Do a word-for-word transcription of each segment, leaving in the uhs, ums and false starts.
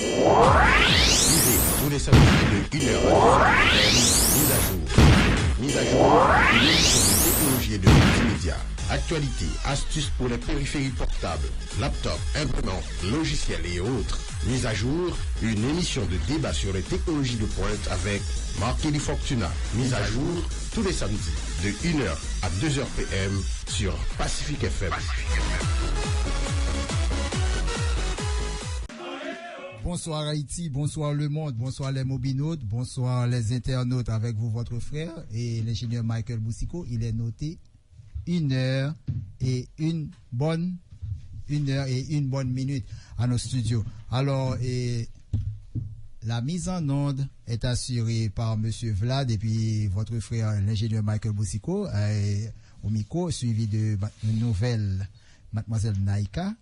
Suivez tous les samedis de une heure à deux heures P M, Mise à jour. Mise à jour, une émission de technologie et de multimédia. Actualité, astuces pour les périphéries portables, laptop, imprimantes, logiciels et autres. Mise à jour, une émission de débat sur les technologies de pointe avec Marc Kelly Fortuna. Mise à jour, tous les samedis, de une heure à deux heures P M sur Pacific F M. Bonsoir Haïti, bonsoir le monde, bonsoir les mobinautes, bonsoir les internautes. Avec vous, votre frère et l'ingénieur Michael Boussico. Il est noté une heure et une bonne, une heure et une bonne minute à nos studios. Alors, et la mise en onde est assurée par Monsieur Vlad et puis votre frère, l'ingénieur Michael Boussico, euh, au micro, suivi de ma- une nouvelle mademoiselle Naïka.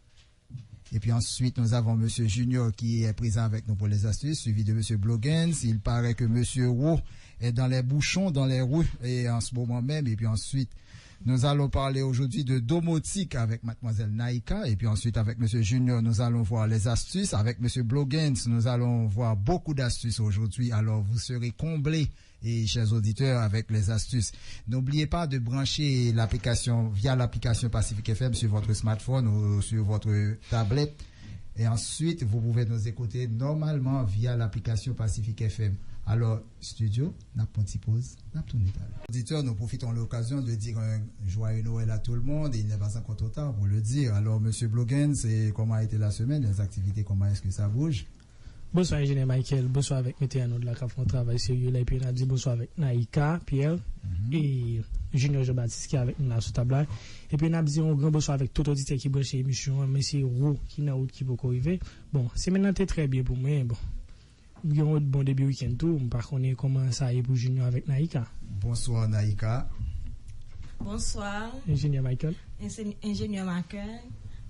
Et puis ensuite, nous avons Monsieur Junior qui est présent avec nous pour les astuces, suivi de Monsieur Blogens. Il paraît que Monsieur Ro est dans les bouchons, dans les rues, et en ce moment même. Et puis ensuite, nous allons parler aujourd'hui de domotique avec mademoiselle Naïka. Et puis ensuite, avec Monsieur Junior, nous allons voir les astuces. Avec Monsieur Blogens, nous allons voir beaucoup d'astuces aujourd'hui. Alors, vous serez comblés et chers auditeurs, avec les astuces. N'oubliez pas de brancher l'application via l'application Pacific F M sur votre smartphone ou sur votre tablette. Et ensuite, vous pouvez nous écouter normalement via l'application Pacific F M. Alors, studio, n ap pran ti poz, n ap tounen talè. Auditeurs, nous profitons de l'occasion de dire un joyeux Noël à tout le monde. Il n'est pas encore trop tard pour le dire. Alors, Monsieur Blogens, c'est comment a été la semaine, les activités, comment est-ce que ça bouge? Bonswa enjenyè Michael, bonswa avèk entènot la k ap fè yon travay serye la, epi n ap di bonswa avèk Naïka Pierre e Junior Jean Baptiste ki avèk nou la sou tab la. Epi n ap di yon gran bonswa avèk tout oditè ki branche emisyon an, men se Ro ki nan wout ki poko rive. Bon, semèn nan te trè byen pou mwen, bon. M gen yon bon debi wikenn tou, m pa konnen kòman sa ye pou Junior avèk Naïka. Bonswa Naïka. Bonswa. Enjenyè Michael. Enjenyè Michael.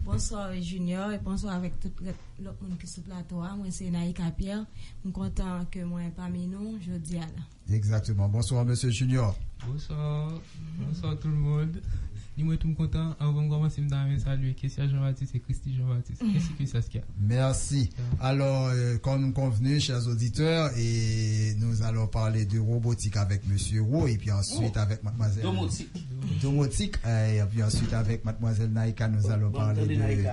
Bonswa Junior e bonswa avèk tout lòt moun ki sou plato a. Mwen se Naïka Pierre. M kontan ke mwen pami nou jodi a la. Egzakteman. Bonswa Mesye Junior. Bonswa. Bonswa tout le monde. Ni mwen tou m kontan. Anvan m kòmanse, m ta renmen salye Kessia Jean Baptiste e Christy Jean Baptiste, ensi ke Saskia. Mèsi. Alors, euh, comme convenu, chers auditeurs, et nous allons parler de robotique avec Monsieur Ro, et puis ensuite avec mademoiselle Domotique. Domotique, euh, et puis ensuite avec mademoiselle Naïka, nous allons parler de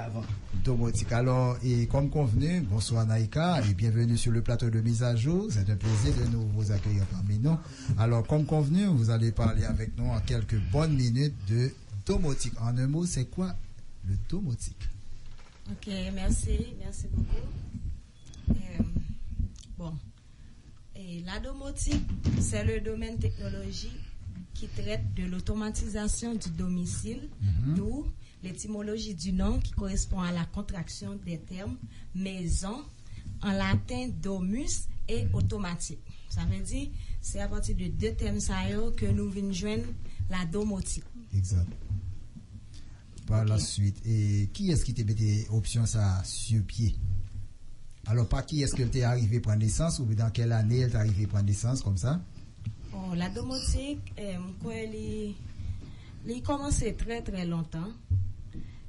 domotique. Alors, et comme convenu, bonsoir Naïka, et bienvenue sur le plateau de Mise à jour. C'est un plaisir de nous vous accueillir parmi nous. Alors, comme convenu, vous allez parler avec nous en quelques bonnes minutes de domotique. En un mot, c'est quoi le domotique? Ok, merci, merci beaucoup. Euh, bon, et la domotique, c'est le domaine technologique qui traite de l'automatisation du domicile, d'où l'étymologie du nom qui correspond à la contraction des termes maison, en latin domus, et automatique. Sa vle di, se apati de de tèm sa yo ke nou vin jwenn la domotik. Egzat. Pa la swit, e kiyès ki te mete opsyon sa a sou pye? Alò, pa kiyès ke l te arive pran nesans, oubyen nan kèl ane l te arive pran nesans konsa? Bon, la domotik, eh, m kwè li, li kòmanse trè, trè lontan.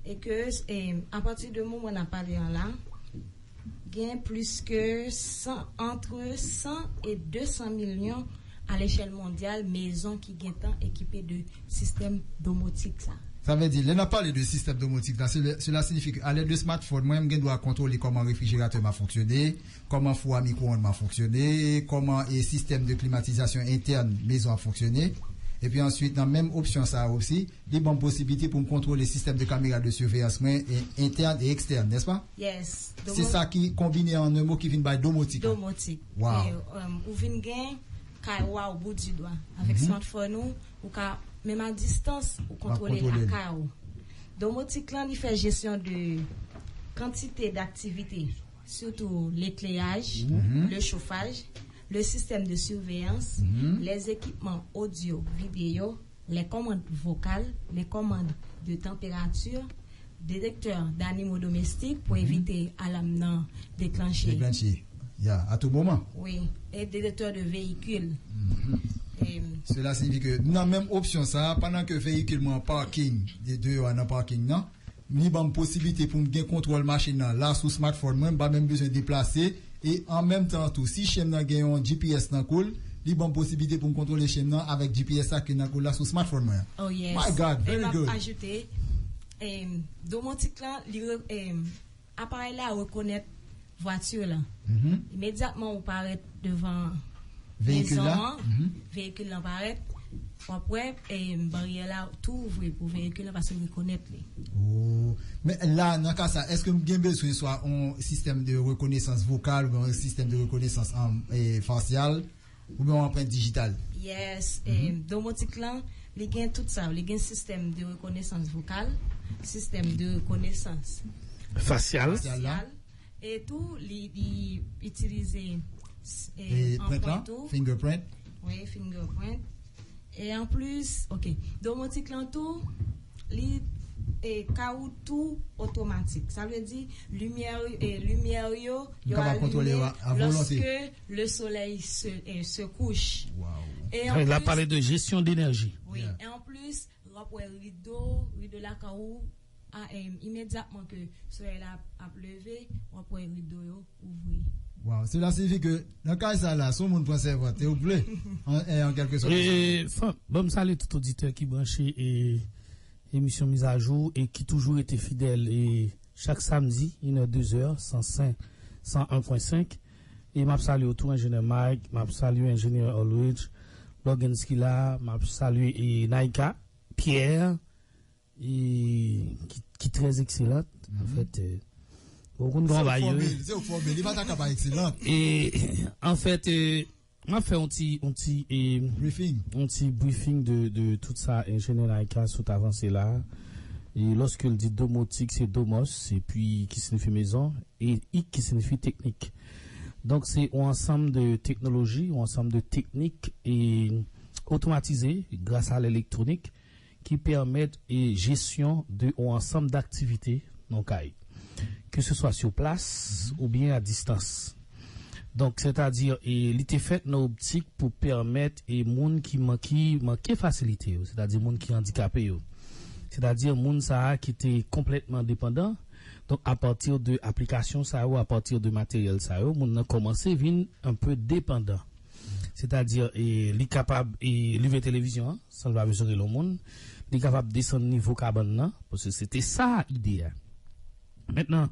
E ke, eh, apati de moman n ap pale an la, gen plis ke san, entre cent et deux cent millions à l'échelle mondiale, mezon ki gentan ekipe de sistèm domotik sa. Sa vle di, lè n ap pale de sistèm domotik la, se, cela signifie que à l'aide de smartphone, mwen, m gen dwa kontwole kòman refrijeratè m ap fonksyone, kòman fou a mikwo-onn m ap fonksyone, kòman, e, sistèm de klimatizasyon entèn mezon ap fonksyone. Epi answit, nan menm opsyon sa a osi, li ban m posiblite pou m kontwole sistèm de kamera de siveyans mwen, e, entèn e ekstèn, nèspa? Yes. Se sa ki konbine an un mot ki vin bay domotik la. Domotik. Wow. E, um, ou vin gen kay ou a au bout du doigt. Avèk smartphone ou, ou ka, menm a distans, ou kontwole lakay ou. Domotik lan, li fè jesyon de kantite d'aktivite, surtout l'éclairage, le chauffage, le système de surveillance, les équipements audio, vidéo, les commandes vocales, les commandes de température, détecteur d'animaux domestiques pou evite alam nan deklanche. Deklanche. Ya, a tou moman. Wi, e détecteur de véhicule. E, cela signifie que nan menm opsyon sa a, pandan ke veyikil mwen an parking, e deyò a nan parking nan, Li ban m posiblite pou m gen kontwòl machin nan la sou smartphone mwen, m pa menm bezwen deplase. E an menm tan tou, si chen nan gen yon G P S nan kou l, li ban m posiblite pou m kontwole chen nan avèk G P S la ki nan kou l la sou smartphone mwen. Oh yes. My God, E very m ap good. Ajoute, em, domotik lan, li re- em, aparèy la rekonèt vwati lan. Mhm. Imedyatman ou parèt devan Veyikil la? mezon an, Mhm. veyikil lan parèt, w ap wè, em, baryè la tou ouvri pou veyikil lan paske l rekonèt li. Oh. Men la, nan ka sa, èske m gen bezwen swa yon sistèm de rekonesans vokal oubyen yon sistèm de rekonesans an, e, fasyal oubyen yon anprent dijital? Yes, em, domotik lan, li gen tout sa. Li gen sistèm de rekonesans vokal, sistèm de rekonesans Fasyal. Fasyal la? fasyal, e tou li, li itilize s- E e, prent lan? Anprent tou. Fingerprint? Wi, fingerprint. E an plis, ok, domotik lan tou, li e ka ou tou otomatik. Sa vle di, limyè e limyè yo, Ou yo kapab kontwole yo alime a- a volonte. Lorsque le soleil se, e, se couche. Wow. E an L ap plis, pale de jesyon denèji. Wi, Yeah. E an plis, w ap wè rido, rido la ka ou, a, em, imedyatman ke solèy la ap, ap leve, w ap wè rido yo ouvri. Wow, cela signifie que nan kay sa la, si yon moun pran sèvant, e ou vle, an, e an kèlke sòt. E, fò, ban m salye tout oditè ki branche e, emisyon Mizajou e ki toujou rete fidèl e chak samdi, inè, dezè, san senk, san en pwen senk. E m ap salye tou enjenyè Mike, m ap salye enjenyè Ulrich, Logan Skila, m ap salye e Naika, Pierre, e, ki, ki trè ekselant. Anfèt, e, ou konn Se gwa ou bay yo. fòme, se ou fòme, li pa ta ka pa ekselant. E, anfèt, e, m ap fè yon ti, yon ti, e, Briefing. yon ti briefing de, de tout sa enjenyè Naika sot avanse la. E lòske l di domotik, se domos, epi ki siyifi mezon, e ik ki siyifi teknik. Donk, se yon ansanm de teknoloji, yon ansanm de teknik e otomatize gras a lelektwonik ki pèmèt e jesyon de yon ansanm daktivite nan kay, ke se swa sou plas oubyen a distans. Donk, sètadi, e li te fèt nan optik pou pèmèt e moun ki man-, ki manke fasilite yo, sètadi moun ki andikape yo, sètadi moun sa a ki te konplètman depandan. Donk, apati de aplikasyon sa yo, apati de materyèl sa yo, moun nan kòmanse vin enpe depandan. Sètadi, e, li kapab e, live televizyon an, san l pa bezwen rele yon moun. Li kapab desann nivo kabann nan, paske se te sa ide a. Mentnan,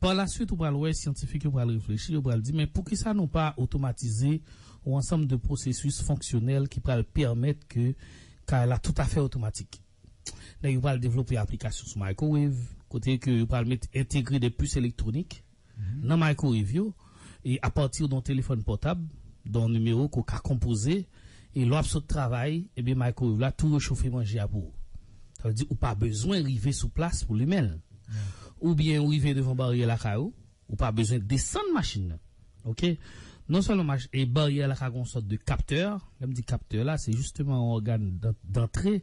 pa la swit, ou pral wè syantifik yo pral reflechi, yo pral di, men poukisa nou pa otomatize yon ansanm de pwosesis fonksyonèl ki pral pèmèt ke kay la toutafè otomatik? Nèg yo pral devlope aplikasyon sou microwave, kote ke yo pral met entegre de pis elektwonik nan microwave yo, e apati de yon telefòn pòtab, de yon nimewo ke w ka konpoze, e lè w ap sot travay, ebyen microwave la tou rechofe manje a pou ou. Sa vle di ou pa bezwen rive sou plas pou limen l. Oubyen ou rive devan baryè lakay ou, ou pa bezwen desann machin nan. Oke? Non sèlman mach-, e baryè la ka gen yon sòt de kaptè. Lè m di kaptè la, se jisteman yon ògàn dan-, dantre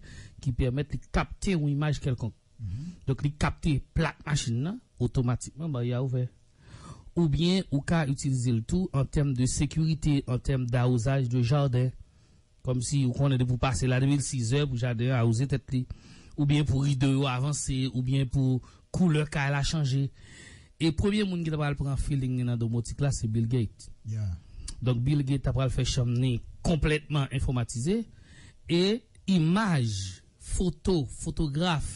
ki pèmèt li kapte yon imaj kèlkonk. Donk, li kapte plak machin nan, otomatikman, baryè a ouvè. Oubyen, ou ka itilize l tou an tèm de sekirite, an tèm dawozaj de jaden. Kòmsi ou konnen depi w pase la, depi l sizè, pou jaden an awouze tèt li. Oubyen pou rido yo avanse, oubyen pou koulè kay la chanje. E premye moun ki ta pral pran feeling li nan domotik la, se Bill Gates. Yeah. Donk, Bill Gates ta pral fè chanm ni konplètman enfòmatize. E imaj, foto, fotograf,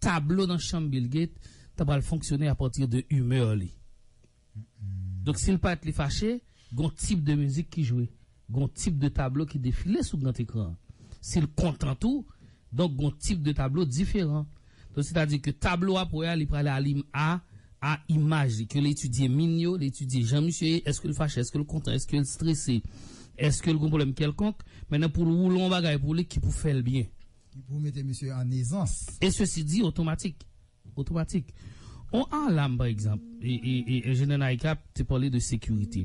tablo nan chanm Bill Gates ta pral fonksyone apati de imè li. Donk, si l parèt li fache, gon tip de mizik ki jwe, gon tip de tablo ki defile sou gran ekran an. Si l kontan tou, donk, gon tip de tablo diferan. Donk, sètadi ke tablo ap wè a, li prale a lim a, a imaj li, ke l etidye min yo, l etidye jan misye ye, èske l fache, èske l kontan, èske l strese, èske l gon pwoblèm kèlkonk. Mentnan, pou l woule yon bagay pou li ki pou fè l byen. Pou mete misye an ezans. E sesi di, otomatik. Otomatik. On alam, pa egzanp, e, e, e enjenyè Naika te pale de sekirite.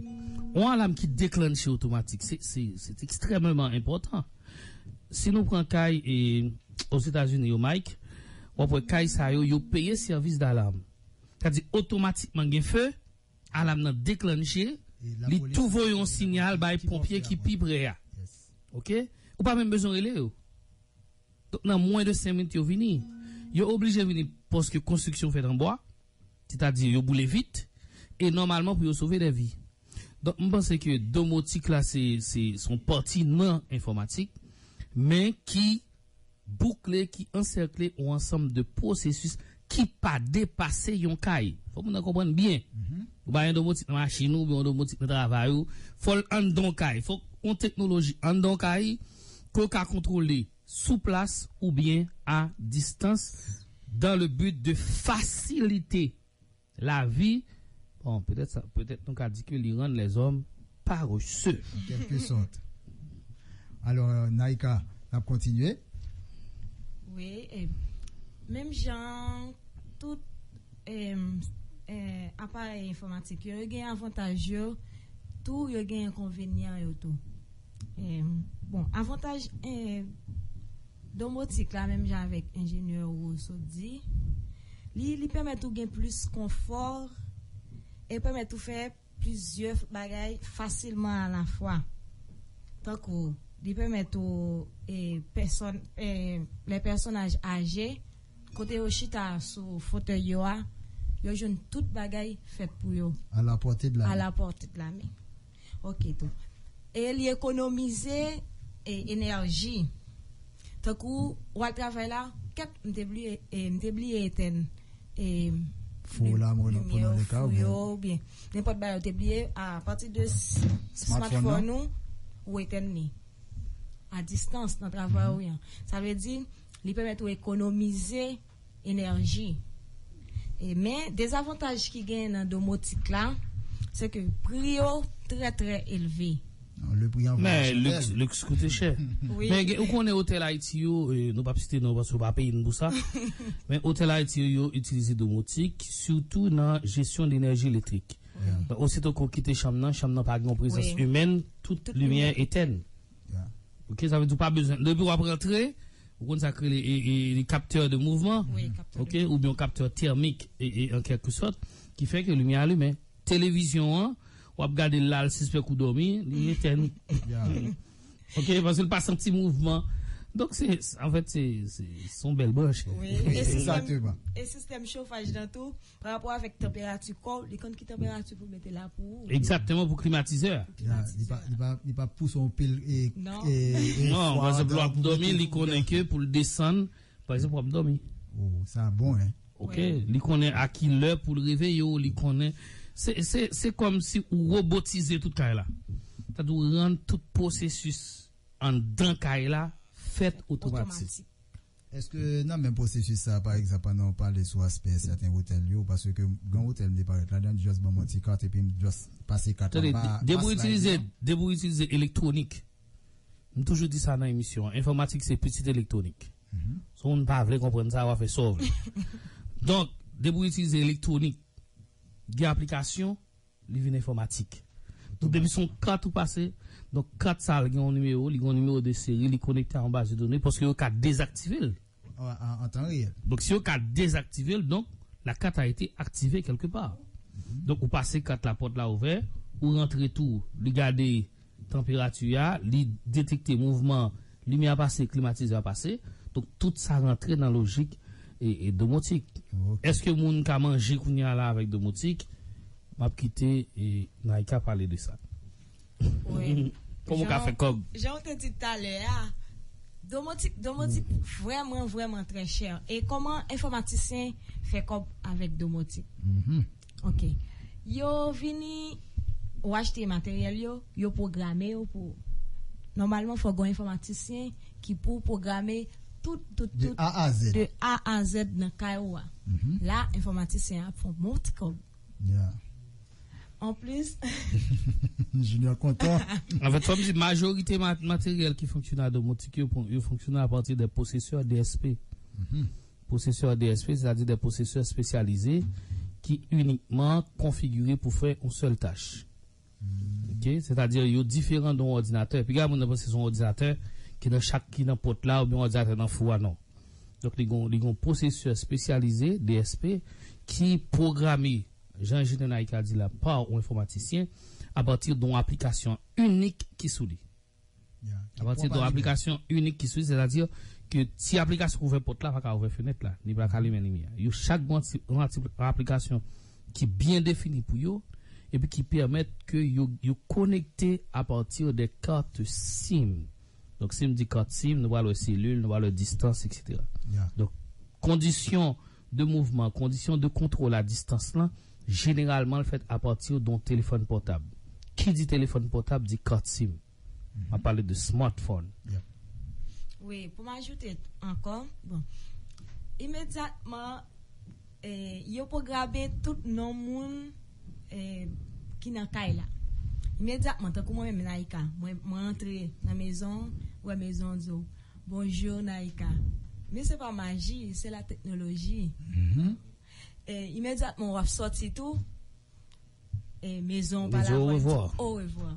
On alam ki deklanche otomatik, se, se, se ekstrèmeman enpòtan. Si nou pran kay e, Ozetazini yo, Mike, w ap wè kay sa yo, yo peye sèvis dalam. Sètadi, otomatikman gen fe, alam nan deklanche, li tou voye yon sinyal bay ponpye ki pi pre a. Oke? Ou pa menm bezwen rele yo. Donk, nan mwen de senk minit, yo vini. Yo oblije vini paske konstriksyon fèt an bwa, sètadi yo boule vit, e nòmalman pou yo sove dè vi. Donk, m panse ke domotik la, se, se, se yon pati nan enfòmatik, men ki boukle, ki ansèkle yon ansanm de pwosesis ki pa depase yon kay. Fò moun nan konprann byen. Ou pa gen domotik nan machin ou, oubyen yon domotik nan travay ou. Fò l anndan yon kay. Fòk yon teknoloji anndan yon kay ke w ka kontwole sou plas oubyen a distans, dans le but de faciliter la vie. Bon, petèt sa, petèt nou ka di ke li rann lèzòm parese. An kèlke sòt. Alò, Naïka, n ap kontinye. Wi, e, menm jan tout, em, e, aparèy enfòmatik yo, yo gen avantaj yo, tou yo gen enkonvenyan yo tou. Em, bon, avantaj, em, domotik la, menm jan avèk enjenyè Rousseau di, li, li pèmèt ou gen plis konfò e pèmèt ou fè plizyè bagay fasilman alafwa. Tankou, li pèmèt ou, e, pèsòn, e, lè pèsonaj aje, kote yo chita sou fotèy yo a, yo jwenn tout bagay fèt pou yo. À la portée de la main. À la portée de la main. Ok, tou. E li ekonomize, e, enèji. Tankou, w al travay la, kèt, m te bliye, e, m te bliye etèn, e, fou la, mwen, limyè, fou yo, oubyen nenpòt bagay ou te bliye, apati de s-, smartphone ou, ou etèn li. A distans, nan travay ou an. Sa vle di, li pèmèt ou ekonomize enèji. E, men, dezavantaj ki genyen nan domotik la, se ke pri yo trè, trè elve. Non, le prix en voyage. Men, liks, liks koute chè. Wi. Men, gen, ou konnen Otèl Ayiti yo, e, nou p ap site non, paske yo pa peye n pou sa. Men, Otèl Ayiti yo, yo itilize domotik, sitou nan jesyon de enèji elektrik. Donk, osito ke w kite chanm nan, chanm nan pa gen yon prezans imèn, tout limyè etèn. Ok, sa vle di w pa bezwen, depi w ap rantre, ou konn sa k rele, e, e, e, kaptè de mouvman, ok, oubyen yon kaptè tèmik, e, e, an kèlke sòt, ki fè ke limyè a limen. Televizyon an, w ap gade l la, l sispèk ou dòmi, li etèn. Ok, paske l pa santi mouvman. Donk, se, anfèt, se, se, se yon bèl branche. Wi, e sistèm, e sistèm chofaj nan tou, pa rapò avèk tanperati kò w, li konn ki tanperati pou mete la pou ou. Egzakteman, pou klimatizè a. Pou klimatizè a. Li pa, li pa, li pa pouse yon pil, e, e, e, non, pa egzanp, lè w ap dòmi, li konnen ke pou l desann, pa egzanp, w ap dòmi. Oh, sa bon, hein? Ok, li konnen a ki lè pou l reveye w, li konnen. Se, se, se kòmsi ou wobotize tout kay la. Sètadi ou rann tout pwosesis anndan kay la fèt otomatik. Otomatik. Èske nan menm pwosesis sa, pa egzanp, ann nou pale sou aspè sèten otèl yo, paske gen otèl m te parèt ladan, just ban mwen ti kat, epi m just pase kat la, m pa, depi w itilize, depi w itilize elektwonik, m toujou di sa nan emisyon an, enfòmatik se pitit elektwonik. Si yon moun pa vle konprann sa, w a fè sa w vle. Donk, depi w itilize elektwonik, gen aplikasyon, li vin enfòmatik. Donk, depi se yon kat ou pase, donk, kat sa a, li gen yon nimewo, li gen yon nimewo de seri, li konekte a yon baz de done, paske yo ka dezaktive l. An, an, an tan reyèl. Donk, si yo ka dezaktive l, donk, la carte a été activée quelque part. Donk, ou pase kat la, pòt la ouvè, ou rantre tou, li gade tanperati a, li detekte mouvman, limyè a pase, klimatizè a pase. Donk, tout sa rantre nan lojik e, e domotik. Ok. Èske moun ka manje kounye a la avèk domotik? M ap kite, e, Naïka pale de sa. Wi. Kòman w ka fè kòb? Jan w te di talè a, domotik, domotik vrèman, vrèman trè chè. E kòman enfòmatisyen fè kòb avèk domotik? Ok. Yo vini, ou achte materyèl yo, yo pwograme yo pou ou. Nòmalman, fò gen yon enfòmatisyen ki pou pwograme tout, tout, tout, de A à Z nan kay ou a. La, enfòmatisyen an ap fè yon bon ti kòb. Anplis, Junior kontan. Anfèt, fò m di, majorite ma-, materyèl ki fonksyone a domotik yo, yo fonksyone apati de pwosesè D S P. Pwosesè D S P, sètadi de pwosesè espesyalize ki inikman konfigire pou fè yon sèl tach. Ok? Sètadi yo diferan de yon òdinatè. Piga moun nan panse se yon òdinatè ki nan chak, ki nan pòt la, oubyen yon òdinatè nan fou a, non. Donk, li gon, li gon pwosesè espesyalize, D S P, ki pwograme, jan enjenyè Naïka di la, pa yon enfòmatisyen, apati de yon aplikasyon inik ki sou li. Apati de yon aplikasyon inik ki sou li, sètadi ke ti aplikasyon k ouvè pòt la pa ka ouvè fenèt la, ni pa ka limen limyè. Yo chak gen yon ti, yon ti aplikasyon ki byen defini pou yo, epi ki pèmèt ke yo, yo konekte apati de kat sim. Donk, si m di kat sim, nou pral wè selil, nou pral wè distans, et cetera. Donk, kondisyon de mouvman, kondisyon de kontwòl a distans lan, jeneralman, l fèt apati de yon telefòn pòtab. Ki di telefòn pòtab, di kat sim. M ap pale de smartphone. Wi, pou m ajoute ankò, bon, imedyatman, eh, yo pwograme tout non moun eh, ki nan kay la. Imedyatman, tankou mwen menm, Naïka, mwen, mwen antre nan mezon, wè mezon, di w, "Bonjou, Naïka." Men se pa maji, se la teknoloji. Eh, imedyatman, w ap sòti tou, eh, mezon pa la, orevwa. Orevwa.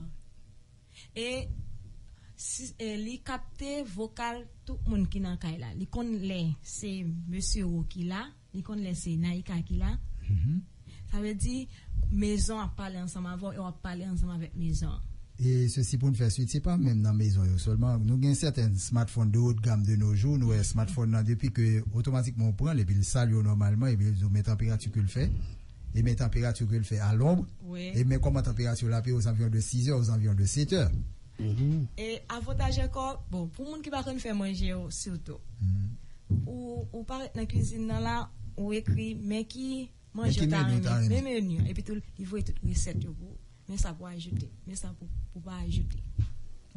E si, e li kapte vokal tout moun ki nan kay la. Li konn lè se mesye Wo ki la, li konn lè se Naïka ki la. Sa vle di, mezon ap pale ansanm avè w e w ap pale ansanm avèk mezon an. E sesi pou n fè swit, se pa menm nan mezon yo sèlman. Nou gen sèten smartphone de haut de gamme de nos jours, nou wè smartphone nan depi ke otomatikman ou pran l epi l salye w nòmalman epi l di w men tanperati ke l fè. E men tanperati ke l fè a lonb. E men kòman tanperati w la ap ye aux environs de six heures, aux environs de sept heures. E avantaj ankò, bon, pou moun ki pa konn fè manje yo sitou. Ou, ou parèt nan kwizin nan la, ou ekri men ki manje ou ta renmen, men meni an. Epi tou, li voye tout resèt yo pou ou. Men sa pou ajoute, men sa pou, pou pa ajoute.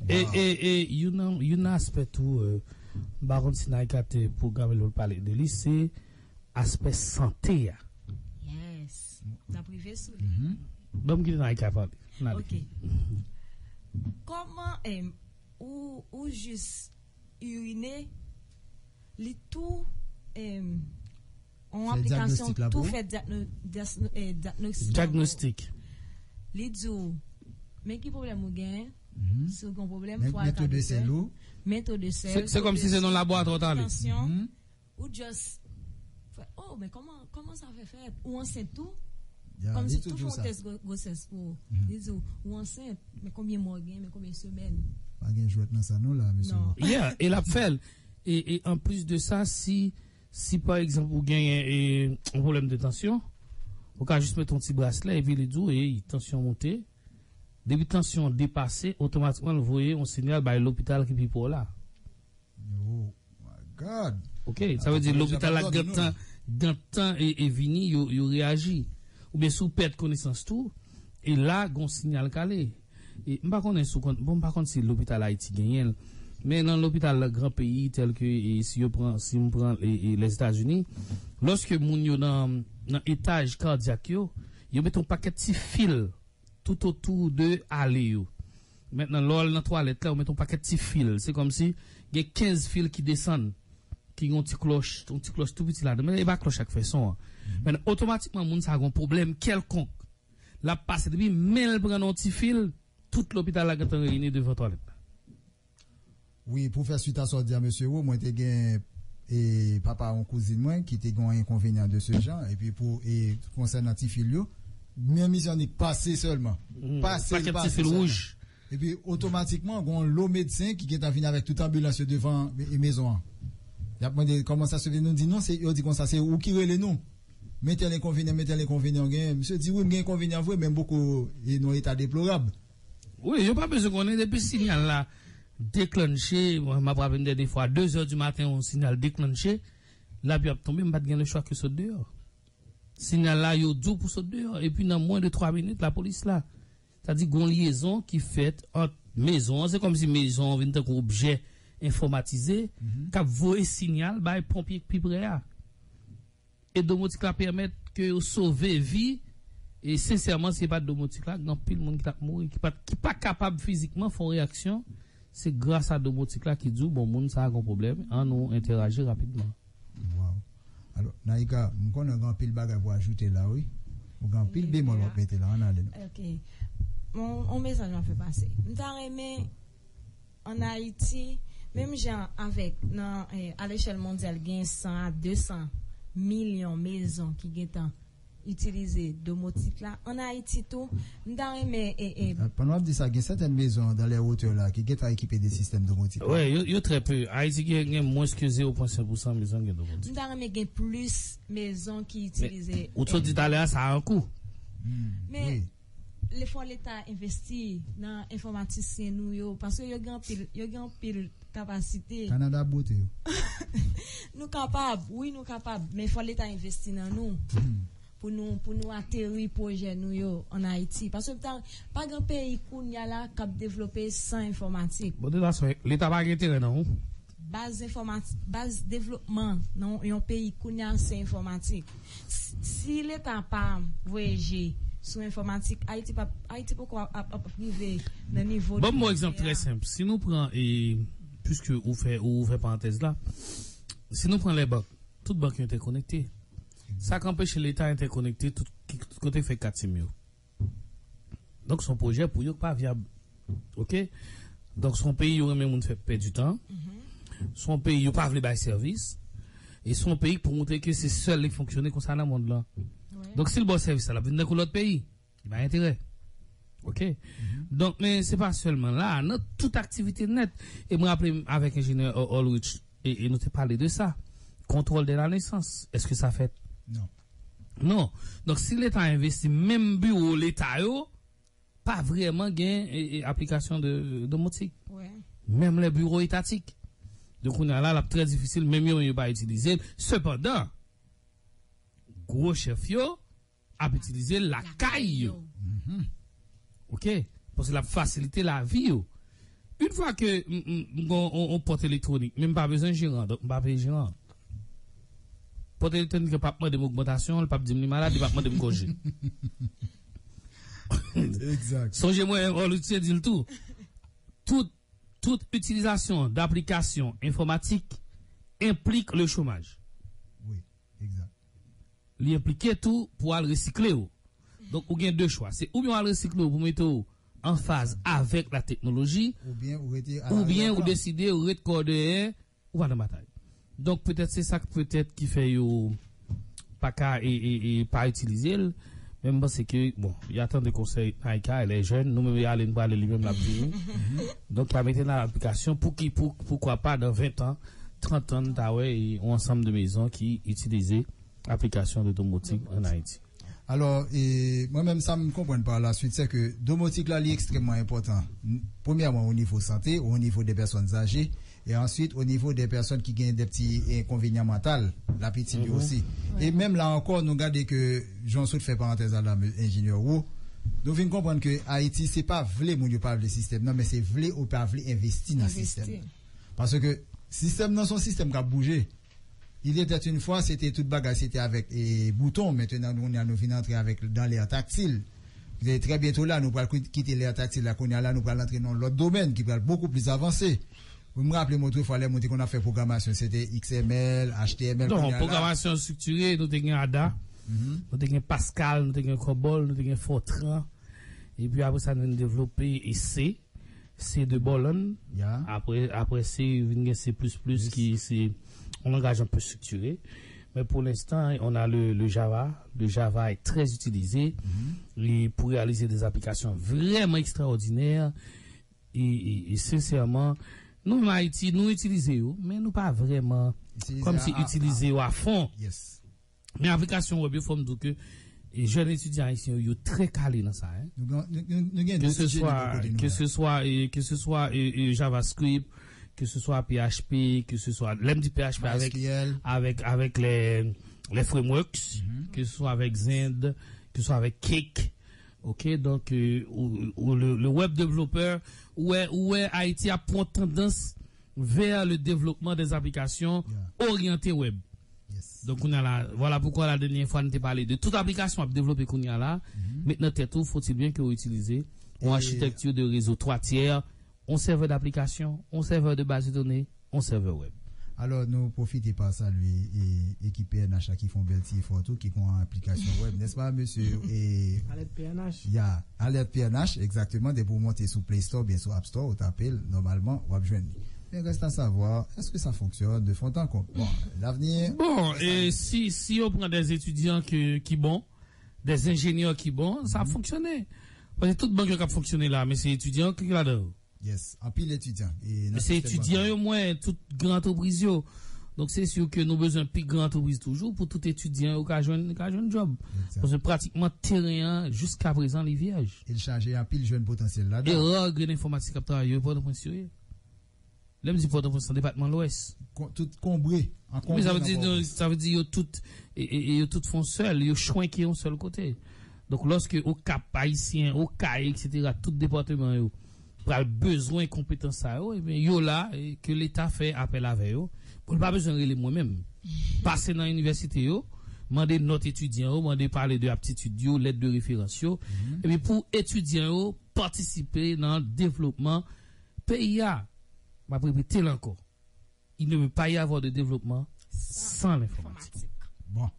E, e, e youn nan, youn nan aspè tou, euh, m pa konn si Naïka te pwograme l pou l pale de li, se aspè sante a. Yes. N ap rive sou li. Ban m kite Naïka pale. N ale. Ok. Kòman, em, ou, ou jis irine, li tou, em, yon aplikasyon tou fè dyagnostik la pou ou? Fè dyagno-, dyas-, eh, dyagnostik la pou ou. Dyagnostik. Li di w, men ki pwoblèm ou genyen, si w gen yon pwoblèm, fò al ka doktè. Men to de sèl ou. Men to de sèl, to de sèl, tansyon. Ou just fè, oh, men kòman, kòman sa fè fèt? Ou ansent tou? Kòmsi tou fè yon tès gwo-, gwosès pou ou. Li di w, ou ansent, men konbyen mwa w gen, men konbyen semèn? Pa gen jwèt nan sa non la, mesye. Non. Yeah, e l ap fè l. E, e anplis de sa, si, si pa egzanp ou genyen, e, yon pwoblèm de tansyon, ou ka jis mete yon ti braslè epi li di w, ey, tansyon w monte. Depi tansyon an depase, otomatikman l voye yon siyal bay lopital ki pi pre w la. Oh my God. Ok, sa vle di lopital la gentan, gentan e, e vini, yo, yo reyaji. Oubyen si w pèd konesans tou, e la, gon siyal k ale. E m pa konnen si w konn, bon, m pa konn si lopital Ayiti genyen l, men nan lopital gran peyi, tèl ke, e, si yo pran, si m pran, e, e, Lèzetazini, lòske moun yo nan, nan etaj kadyak yo, yo mete yon pakèt ti fil toutotou de ale yo. Mentnan, lè w al nan twalèt la, ou mete yon pakèt ti fil. Se kòmsi gen kenz fil ki desann, ki gen yon ti klòch, yon ti klòch tou piti ladan. Men e pa klòch la k fè son an. Men otomatikman, moun sa a gen yon pwoblèm kèlkonk. L ap pase, depi men l pran nan yon ti fil, tout lopital la gentan reyini devan twalèt la. Wi, pou fè swit a sa w di a, mesye Wo, mwen te gen e, papa yon kouzin mwen ki te gen yon enkonvenyan de se jan, epi pou, e, konsènan ti fil yo, men misyon li pase sèlman. Pase, pase sèlman. Epi otomatikman, gen yon lo medsen ki gentan vin avèk tout anbilans yo devan e, e mezon an. Y ap mande kòman sa se fè, nou di non, se, yo di konsa, se ou ki rele nou. Men tèl enkonvenyan, men tèl enkonvenyan w genyen. Misye di, wi, m gen enkonvenyan vre, men m poko, e, nan yon eta deplorab. Wi, yo pa bezwen konnen depi siyal la deklanche, mwen, m ap raple m dènye fwa, de zè di maten, yon siyal deklanche, lapli ap tonbe, m pa t gen lechwa ke sot deyò. Siyal la, yo di w pou sot deyò, epi nan mwen de twa minit, lapolis la. Sa di, gon lyezon ki fèt ant mezon an, se kòmsi mezon an vin tankou objè enfòmatize, k ap voye siyal bay ponpye k pi pre a. E domotik la pèmèt ke yo sove vi. E sensèman, si se pa t domotik la, gen anpil moun ki t ap mouri, ki pa, ki pa kapab fizikman fè yon reyaksyon. Se gras a domotik la ki di w, bon, moun sa a gen yon pwoblèm, ann nou entèyaji rapidman. Waw. Alò, Naïka, m konnen w gen anpil bagay pou ajoute la, wi. Ou gen anpil bemòl w ap mete la, ann ale non. Ok. Bon, yon mesaj m ap fè pase. M ta renmen ann Ayiti, menm jan avèk nan, eh, alechèl mondyal, gen san a de san milyon mezon ki gentan itilize domotik la. Ann Ayiti tou, m ta renmen e, e, Pandan w ap di sa, gen sètèn mezon dans les hauteurs la ki gentan ekipe de sistèm domotik la. Wi, yo, yo trè pe. Ayiti gen, gen mwens ke zewo pwen senk pousan mezon gen domotik. M ta renmen gen plis mezon ki itilize. Ou t sot di talè a, sa an kou. Men, lè fò Leta envesti nan enfòmatisyen nou yo, paske yo gen anpil, yo gen anpil kapasite. Kanada bote yo. Nou kapab, wi, nou kapab, men fò Leta envesti nan nou pou nou, pou nou ateri pwojè nou yo ann Ayiti. Paske pa, pa gen peyi kounye a la k ap devlope san enfòmatik. Bon, de fason, Leta pa gen enterè nan ou. Baz enfòmatik, baz devlopman nan yon peyi kounye a se enfòmatik. Si Leta pa voye je sou enfòmatik, Ayiti pa, Ayiti poko ap, ap, ap rive nan nivo. Ban m yon egzanp trè senp. Si nou pran, e, piske ou fè, ou ouvè parantèz la, si nou pran lè bank, tout bank yo entèkonekte. Sa k anpeche Leta entèkonekte tout, tout kote fè kat sim yo. Donk, se yon pwojè pou yo k pa vyab. Oke? Donk, se yon peyi yo renmen moun fè pèdi tan. Se yon peyi yo pa vle bay sèvis. E se yon peyi k pou montre ke se sèl li k fonksyone konsa nan mond lan. Donk, si l ba w sèvis sa, l ap vin nan kou lòt peyi. Li bay enterè. Oke? Donk, men se pa sèlman la, nan tout aktivite nèt. E mwen raple m avèk enjenyè Ulrich, e, e nou te pale de sa. Contrôle de la naissance. Èske sa fèt? Non. Non. Donk, si Leta envesti, menm biwo Leta yo pa vrèman gen e, e, aplikasyon de domotik. Menm lè biwo etatik. Donk, kounye a la, l ap trè difisil, menm yo menm yo pa itilize l. Sepandan, gwo chèf yo ap itilize l lakay yo. Oke? Paske l ap fasilite lavi yo. Yon fwa ke m, m, m gen yon, yon pòt elektwonik, men m pa bezwen jeran, donk m pa peye jeran an. Pòt elektwonik la p ap mande m ogmantasyon, li p ap di m li malad, li p ap mande m konje. Egzak. Sonje mwen, Ulrich te di l tou. Tout, tout itilizasyon daplikasyon enfòmatik enplik le chomaj. Wi, egzak. Li enplike tou pou al resikle w. Donk, ou gen de chwa. Se oubyen w al resikle w pou mete w an faz avèk la teknoloji, oubyen ou deside ret kò dèyè, ou pa nan batay. Donk, petèt se sa k petèt ki fè yo pa ka e, e, e pa itilize l. Men m panse ke, bon, y a tande konsèy Naïka, elle est jeune, nou menm y ale, n prale, li menm l ap vini. Donk, y a mete nan aplikasyon, pou ki, pou, poukwa pa, nan ven tan, trant tan, n ta wè, e, yon ansanm de mezon ki itilize aplikasyon de domotik ann Ayiti. Alò, e, mwen menm, sa m konprann pa la suit, se ke domotik la, li ekstrèmman enpòtan. Premyèman, o nivo sante, o nivo de pèsòn aje, e answit, o nivo de pèsòn ki gen de pti enkonvenyan mantal, l ap itil yo osi. E menm la ankò, nou gade ke, jan w sot fè parantèz la la, enjenyè Ro, nou vin konprann ke Ayiti, se pa vle moun yo pa vle sistèm nan, men se vle ou pa vle envesti nan sistèm nan. Paske sistèm nan se yon sistèm k ap bouje. Il était une fois, se te tout bagay, se te avèk e, bouton. Mentenan, nou, nou vin antre avèk dans l'ère tactile. Se trè byento la, nou pral kite l'ère tactile la. Kounye a la, nou pral antre nan lòt domèn ki pral bokou plis avanse. Mwen, m raple m otrefwa, lè moun te konn ap fè pwogramasyon, se te X M L, H T M L. Non, pwogramasyon estriktire, nou te gen ada, nou te gen Pascal, nou te gen COBOL, nou te gen Fortran. Epi apre sa, nou vin devlope e C. C de Borland. Apre, apre C, vin gen C plis plis ki se yon langaj un peu structuré. Mais pour l'instant, on a le, le Java. Le Java est très utilisé et pour réaliser des applications vraiment extraordinaires. E, e, e sensèman, nou menm Ayiti, nou itilize yo, men nou pa vrèman kòmsi itilize yo a fon. Men aplikasyon wèb yo, fò m di w ke e, jèn etidyan ayisyen yo, yo trè kale nan sa. Hein? Nou gen, nou, nou, nou gen de ti jeni bò kote nou la. Ke se swa, e, ke se swa e, e, JavaScript, ke se swa P H P, ke se swa, lè m di P H P avèk, avèk, avèk les, les frameworks, ke se swa avèk Zend, ke se swa avèk Cake. Ok, donk, e, ou, ou, le, le web developer, ou wè, ou wè Ayiti ap pran tandans vers le développement des applications orientées web. Donk, kounye a la, vwala poukwa la dènyè fwa nou te pale de tout aplikasyon ap devlope kounye a la, met nan tèt ou, faut-il bien ke ou itilize yon architecture de réseau trois tiers, yon sèvè d'application, yon sèvè de base de données, yon sèvè web. Alò, nou pwofite pa salye e, ekip P N H la ki fè yon bèl ti efò tou, ki gen yon aplikasyon web, nèspa, mesye? E, Alèt P N H. Ya, Alèt P N H, egzakteman. Depi w monte sou Play Store oubyen sou App Store, ou tape l, nòmalman, w ap jwenn li. Men reste à savoir, est-ce que ça fonctionne de fond en comble? Bon, l'avenir. Bon, e si, si yo pran des étudiants ki, ki bon, dè enjenyè ki bon, sa ap fonksyone. Paske tout bank yo k ap fonksyone la, men se etidyan ki ladan yo. Yes, anpil etidyan. E nan Men se sistèm etidyan bankè yo, mwen, tout gran antrepriz yo. Donk, se si ke nou bezwen pi gran antrepriz toujou pou tout etidyan yo ka jwenn, ka jwenn djòb. Egzak. Paske pratikman teren an, jiska prezan, li vyèj. E l chaje anpil jèn potansyèl ladan. E ra grenn enfòmatis k ap travay yo, e Pòtoprens yo ye. Lè m di Pòtoprens, nan depatman Lwès. Kon- tout konbre, Wi, sa vle di, sa vle di yo tout, e, e, e yo tout fè yon sèl, yo chwenke yon sèl kote. Donk, lòske Okap, Ayisyen, Okay, etsetera, tout depatman yo pral bezwen konpetans sa yo, ebyen, yo la, e ke Leta fè apèl avè yo, pou l pa bezwen rele mwen menm. Pase nan inivèsite yo, mande nòt etidyan yo, mande pale de aptitid yo, lèt de referans yo, epi pou etidyan yo patisipe nan devlopman peyi a. M ap repete l ankò. Il ne peut pas y avoir de développement sans l'informatique. Bon.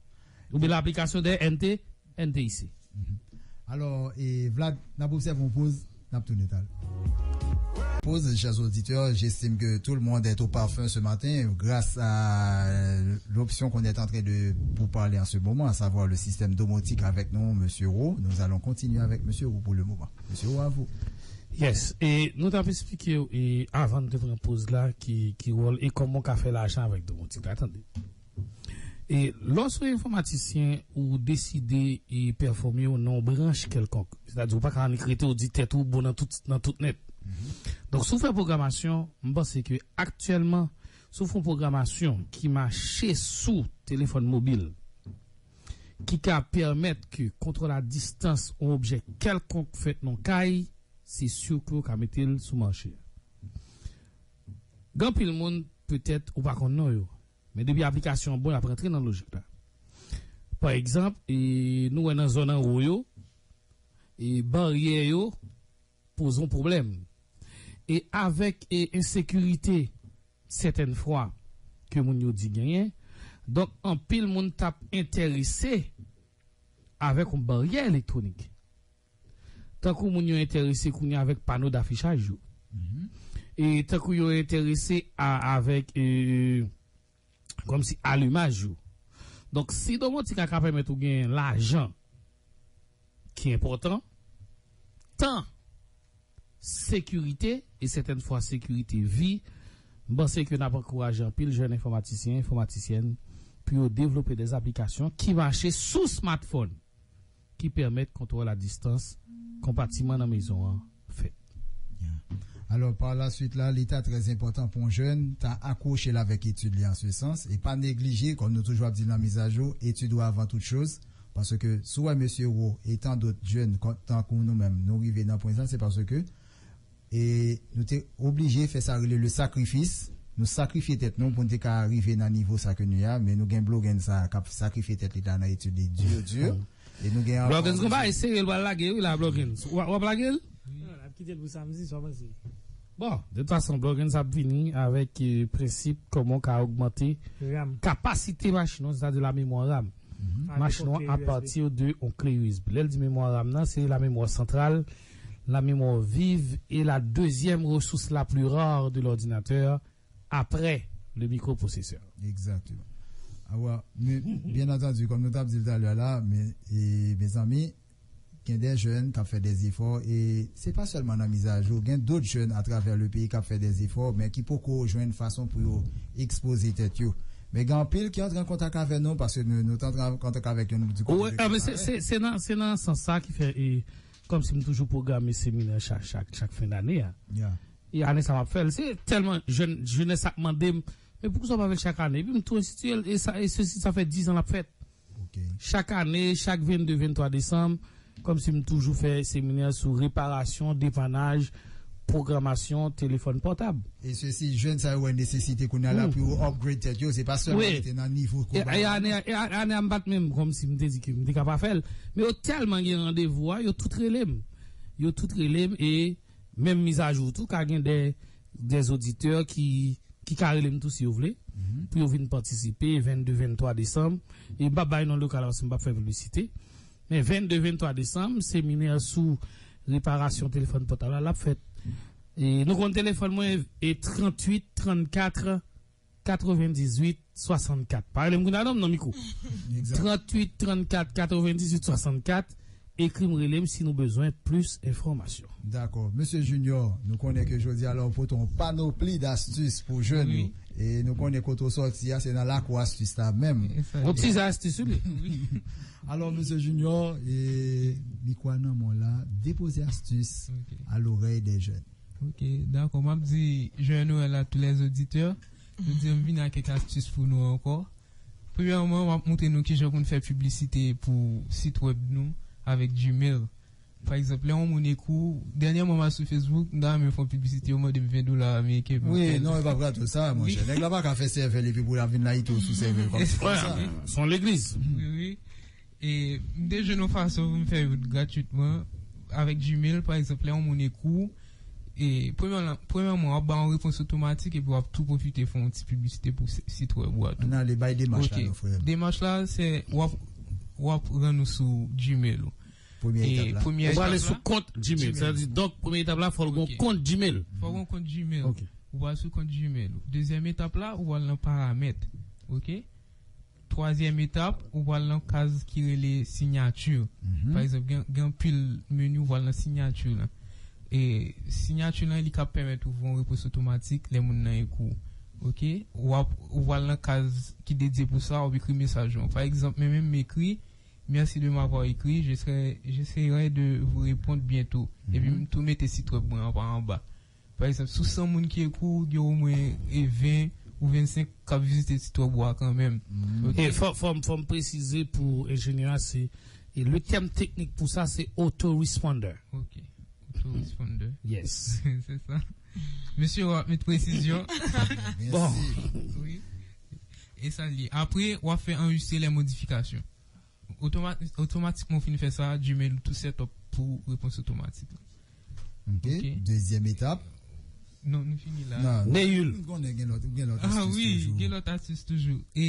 Oubyen laplikasyon de N T, N T I C. Alò, e Vlad, n ap obsève yon poz, n ap tounen talè. Pause, chers auditeurs, j'estime que tout le monde est au parfum ce matin grâce à l'option qu'on est en train de vous parler en ce moment, à savoir le système domotique avec nous, Monsieur Ro. Nous allons continuer avec Monsieur Ro pour le moment. Monsieur Ro, à vous. Yes, e nou t ap eksplike w, e avan n te pran poz la, ki, ki wòl e kòman w ka fè lajan avèk domotik la, tande. E lòske w enfòmatisyen, ou deside e pèfòme w nan yon branch kèlkonk, sètadi ou pa ka annik rete w di tèt ou bon nan tout, nan tout nèt. Donk, si w fè pwogramasyon, m panse ke aktyèlman, si w fè yon pwogramasyon ki mache sou telefòn mobil, ki ka pèmèt ke kontwòl a distans yon objè kèlkonk fèt nan kay, se si ke w ka mete l sou mache a. Gen anpil moun, petèt, ou pa konn non yo, men depi aplikasyon an bon, y ap rantre nan lojik la. Pa egzanp, e, nou wè nan zòn anwo yo, e, baryè yo poze yon pwoblèm. E avèk, e, ensekirite, sètèn fwa, ke moun yo di genyen, donk, anpil moun t ap enterese avèk yon baryè elektwonik. Tankou moun yo enterese kounye a avèk pano dafichaj yo. E tankou yo enterese a, avèk, e, kòmsi alimaj yo. Donk, si domotik la ka pèmèt ou gen lajan ki enpòtan, tan, sekirite, e sètèn fwa sekirite vi, m panse ke n ap ankouraje anpil jèn enfòmatisyen, enfòmatisyèn, pou yo devlope de aplikasyon ki mache sou smartphone, ki pèmèt kontwòl a distans konpatiman nan mezon an fèt. Yeah. Alò, pa la swit la, li ta trè enpòtan pou yon jèn ta akwoche l avèk etid li an se sans, e pa neglije, kòm nou toujou ap di nan mizajou, étude ou avant toute chose, paske si w wè mesye Ro e tan dòt jèn kon- tankou nou menm, nou rive nan pwen sa, se paske e nou te oblije fè sa rele le sacrifice. Nou sakrifye tèt nou pou n te ka rive nan nivo sa ke nou ye a, men nou gen Blogèn sa k ap sakrifye tèt li la nan etid li di di. E nou gen Blogèn, se yon bagay serye l pral lage wi la, Blogèn. W ap, w ap lage l? Non, n ap kite l pou samdi, sa w panse? Bon, de tout fason, Blogèn sa ap vini avèk, e, prensip kòman w ka ogmante kapasite machin ou, sètadi la mémoire RAM. Machin ou a pati de yon kle U S B. Lè l di mémoire RAM nan, se la mémoire centrale, la mémoire vive et la deuxième ressource la plus rare de l'ordinateur après le microprocesseur. Exactement. Awa, men, byen antandi, kòm nou t ap di l talè la, men, e, mezanmi, gen de jèn k ap fè de efò, e se pa sèlman nan mizajou, gen dòt jèn atravè le peyi k ap fè de efò, men ki poko jwenn fason pou yo ekspoze tèt yo. Men gen anpil ki antre an kontak avè nou, paske nou, nou t antre an kontak avèk yo, nou di kote yo ka parèt. Wi, a, men se, se, se nan, se nan sans sa ki fè, e, kòmsi m toujou pwograme seminè chak, chak, chak fen dane a. E ane sa m ap fè l. Se tèlman jèn, jenès ap mande m, men poukisa w pa fè l chak ane? Epi m tou enstitiye l, e sa, e sesi, sa fè diz an l ap fèt. Chak ane, chak vennde, venntwa desanm, kòmsi m toujou fè seminè sou reparasyon, depanaj, pwogramasyon telefòn pòtab. E sesi, jèn sa yo wè nesesite kounye a la pou yo upgrade tèt yo, se pa sèlman rete nan nivo kòb la. E ane, e ane a m pa t menm kòmsi m te di ke m te ka pa fè l. Men yo tèlman gen randevou a, yo tout rele m. Yo tout rele m e menm mizajou tou, ka gen de, de oditè ki, ki ka rele m tou si yo vle, pou yo vin patisipe vennde, venntwa desanm. E m p ap bay non lokal la paske m p ap fè piblisite. Men vennde, venntwa desanm, seminè sou reparasyon telefòn pòtab la, l ap fèt. E nou konn telefòn mwen e tranntuit, trannkat, katrevendizwit swasannkat. Pa rele m kounye a non, m nan mikwo. Tranntuit trannkat katrevendizwit swasannkat. Ekri m, rele m si nou bezwen plis enfòmasyon. Dakò. Mesye Junior, nou konnen ke jodi a la ou pote yon panopli dastis pou jèn yo. E nou konnen kote w sòti a, se nan lakou astis la menm. Yon ti astis, wi. Alò, Mesye Junior, e, mikwo a nan men w la, depoze astis a lorèy dè jèn. Ok, dakò. M ap di Joyeux Noël à tous les auditeurs. Nou di m vini ak kèk astis pou nou ankò. Premyèman, m ap montre nou kijan pou n fè piblisite pou sit wèb nou avèk Gmail. Pa egzanp, lè yon moun ekri w, dènyèman m al sou Facebook, m ta renmen fè yon piblisite, yo mande m ven dola ameriken pou m fè l. Wi, non, e pa pratik sa, monchè. Nèg la pa ka fè sèvè l epi pou l ap vin layite w sou sèvè l kòmsi kòmsa. Se yon legliz. Wi, wi. E m te jwenn yon fason pou m fè yo gratwitman avèk Gmail, pa egzanp, lè yon moun ekri w, e premyèman, premyèman, w ap ba yon repons otomatik epi w ap tou pwofite fè yon ti piblisite pou si-, sit wèb ou a tou. Ann ale, bay demach la, non, frè m. Demach la, se w ap, w ap rann ou sou Gmail ou. Premyè etap la. Ou prale sou kont Gmail. Sa vle di, donk, premye etap la, fò l gen yon kont Gmail. Fò w gen yon kont Gmail. Ok. Ou pral sou kont Gmail ou. Dezyèm etap la, ou pral nan paramèt. Ok? Twazyèm etap, ou pral nan kaz ki rele sinyati. Pa egzanp, gen, gen anpil meni, ou pral nan sinyati lan. E sinyati lan, li ka pèmèt ou voye yon repons otomatik lè moun nan ekri w. Ok? W ap, ou pral nan kaz ki dedye pou sa, w ap ekri mesaj ou an. Pa egzanp, mwen menm, m ekri, Merci de m'avoir écrit, je serai, j'essaierai de vous répondre bientôt. Epi m tou mete sit wèb mwen an pa anba. Pa egzanp, sou san moun ki ekri w, gen omwen, e, ven ou vennsenk k ap vizite sit wèb ou a kanmenm. Ok? E fò, fò, m- fò m presize pou enjenyè a, se, e le tèm teknik pou sa, se autoresponder. Ok. Autoresponder. Yes. Se sa. Mesye, w ap met presizyon. Bon. Wi. E sa l ye. Apre, w ap fè anrejistre lè modifikasyon. Otoma-, otomatikman w fin fè sa, Gmail ou tou set up pou repons otomatik. Ok. Ok. Dezyèm etap. Non, nou fini la. Non, Neyul. M konnen gen lòt, gen lòt astis toujou. Ah wi, gen lòt astis toujou. E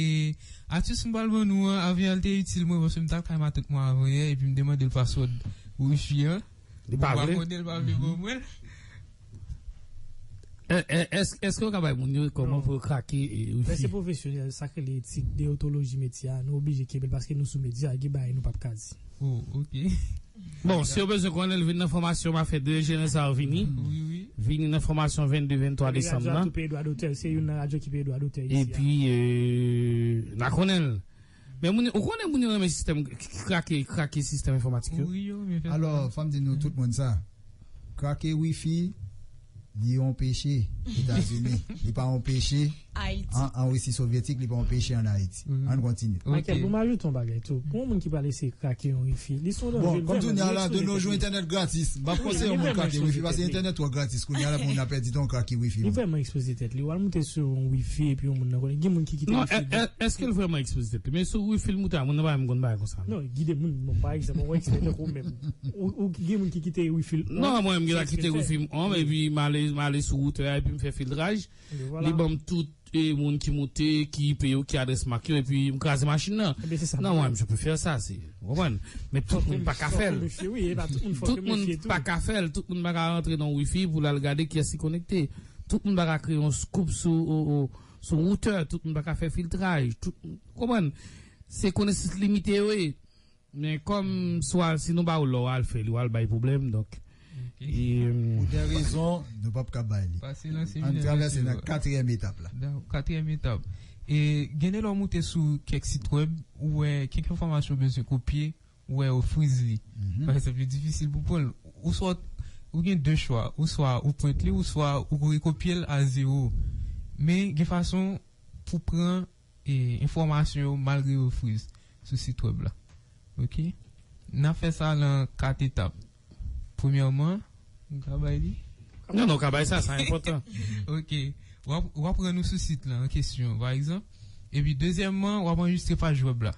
astis m pral ban nou an, avan yè a, l te itil mwen, paske m t al kay matant mwen avan yè, epi m te mande l password wifi an. Li pa vle. M pa konnen, li pa vle ban mwen. E, e, èske, èske w ka bay moun yo kòman pou yo krake, e, wifi? Men se pwofesyonèl, sa k rele etik, deontoloji metye a, nou oblije kenbe l paske nou sou medya, gen bagay nou p ap ka di. Oh, ok. Bon, si yo bezwen konnen l, vin nan fòmasyon m a fè de enjenyè sa yo vini. Wi, wi. Vini nan fòmasyon vennde, venntwa desanm nan. Radyo a tou peye dwa dotè, se youn nan radyo ki peye dwa dotè isi a. Epi, e, n a konnen l. Men moun, ou konnen moun yo renmen sistèm k- k- krake, krake sistèm enfòmatik yo. Wi, yo renmen fè sa. Alò, fò m di nou tout moun sa. Krake wifi, li yon peche Etazini. Li pa yon peche Ayiti. An, an Risi Sovyetik, li pa yon peche an Ayiti. Ann kontinye. Ok. Michael, pou m ajoute yon bagay tou. Pou yon moun ki pral eseye krake yon wifi, li se yon danje. Bon, kòm kounye a la, de nos jours, entènèt gratis. M p ap konseye yon moun krake wifi, paske entènèt twò gratis. Kounye a la, moun ap pèdi tan krake wifi. Li vrèman ekspoze tèt li. W al moute sou yon wifi epi yon moun nan konnen. Gen moun ki kite wifi. Non, è- è- èske l vrèman ekspoze tèt li? Men sou wifi l moute a, moun nan pa menm konn bagay konsa. Non, gide moun. Bon, pa egzanp, yon ekspè tankou w menm. Ou, ou gen moun ki kite wifi l on. Non, mwen menm, gen la kite wifi m on, epi m ale, m ale sou woutè a, epi m fè filtraj. Li ban m tout, e, moun ki moute, ki I P yo, ki adrès M A C yo, epi m kraze machin nan. Non, mwen menm, je peux faire ça, se, ou konprann? Men tout moun pa ka fè l. Tout moun pa ka fè l, tout moun pa ka rantre nan wifi pou l al gade kiyès ki konekte. Tout moun pa ka kreye yon scoop sou, o, o, sou woutè, tout moun pa ka fè filtraj, tout, ou konprann? Se konesans limite yo ye. Men kòm swa si nou ba w lò, w al fè li, w al bay pwoblèm, donk. Ok. E, pou de rezon, nou p ap ka bay li. Pase nan seminè. Ann travèse nan katriyèm etap la. Dakò, katriyèm etap. E, gen de lè w moute sou kèk sit wèb, ou wè kèk enfòmasyon w bezwen kopye, ou wè yo friz li. Pa egzanp, li difisil pou pran l. Ou swa, ou gen de chwa, ou swa ou print li, ou swa ou rekopye l a zewo. Men, gen fason pou pran e, enfòmasyon yo malgre yo friz sou sit wèb la. Ok? N ap fè sa nan kat etap. Premyèman, nou ka bay li? Non, non, w ka bay sa, sa enpòtan. Ok. W ap, w ap rann ou sou sit la an kesyon, pa egzanp. Epi, dezyèmman, w ap anrejistre paj wèb la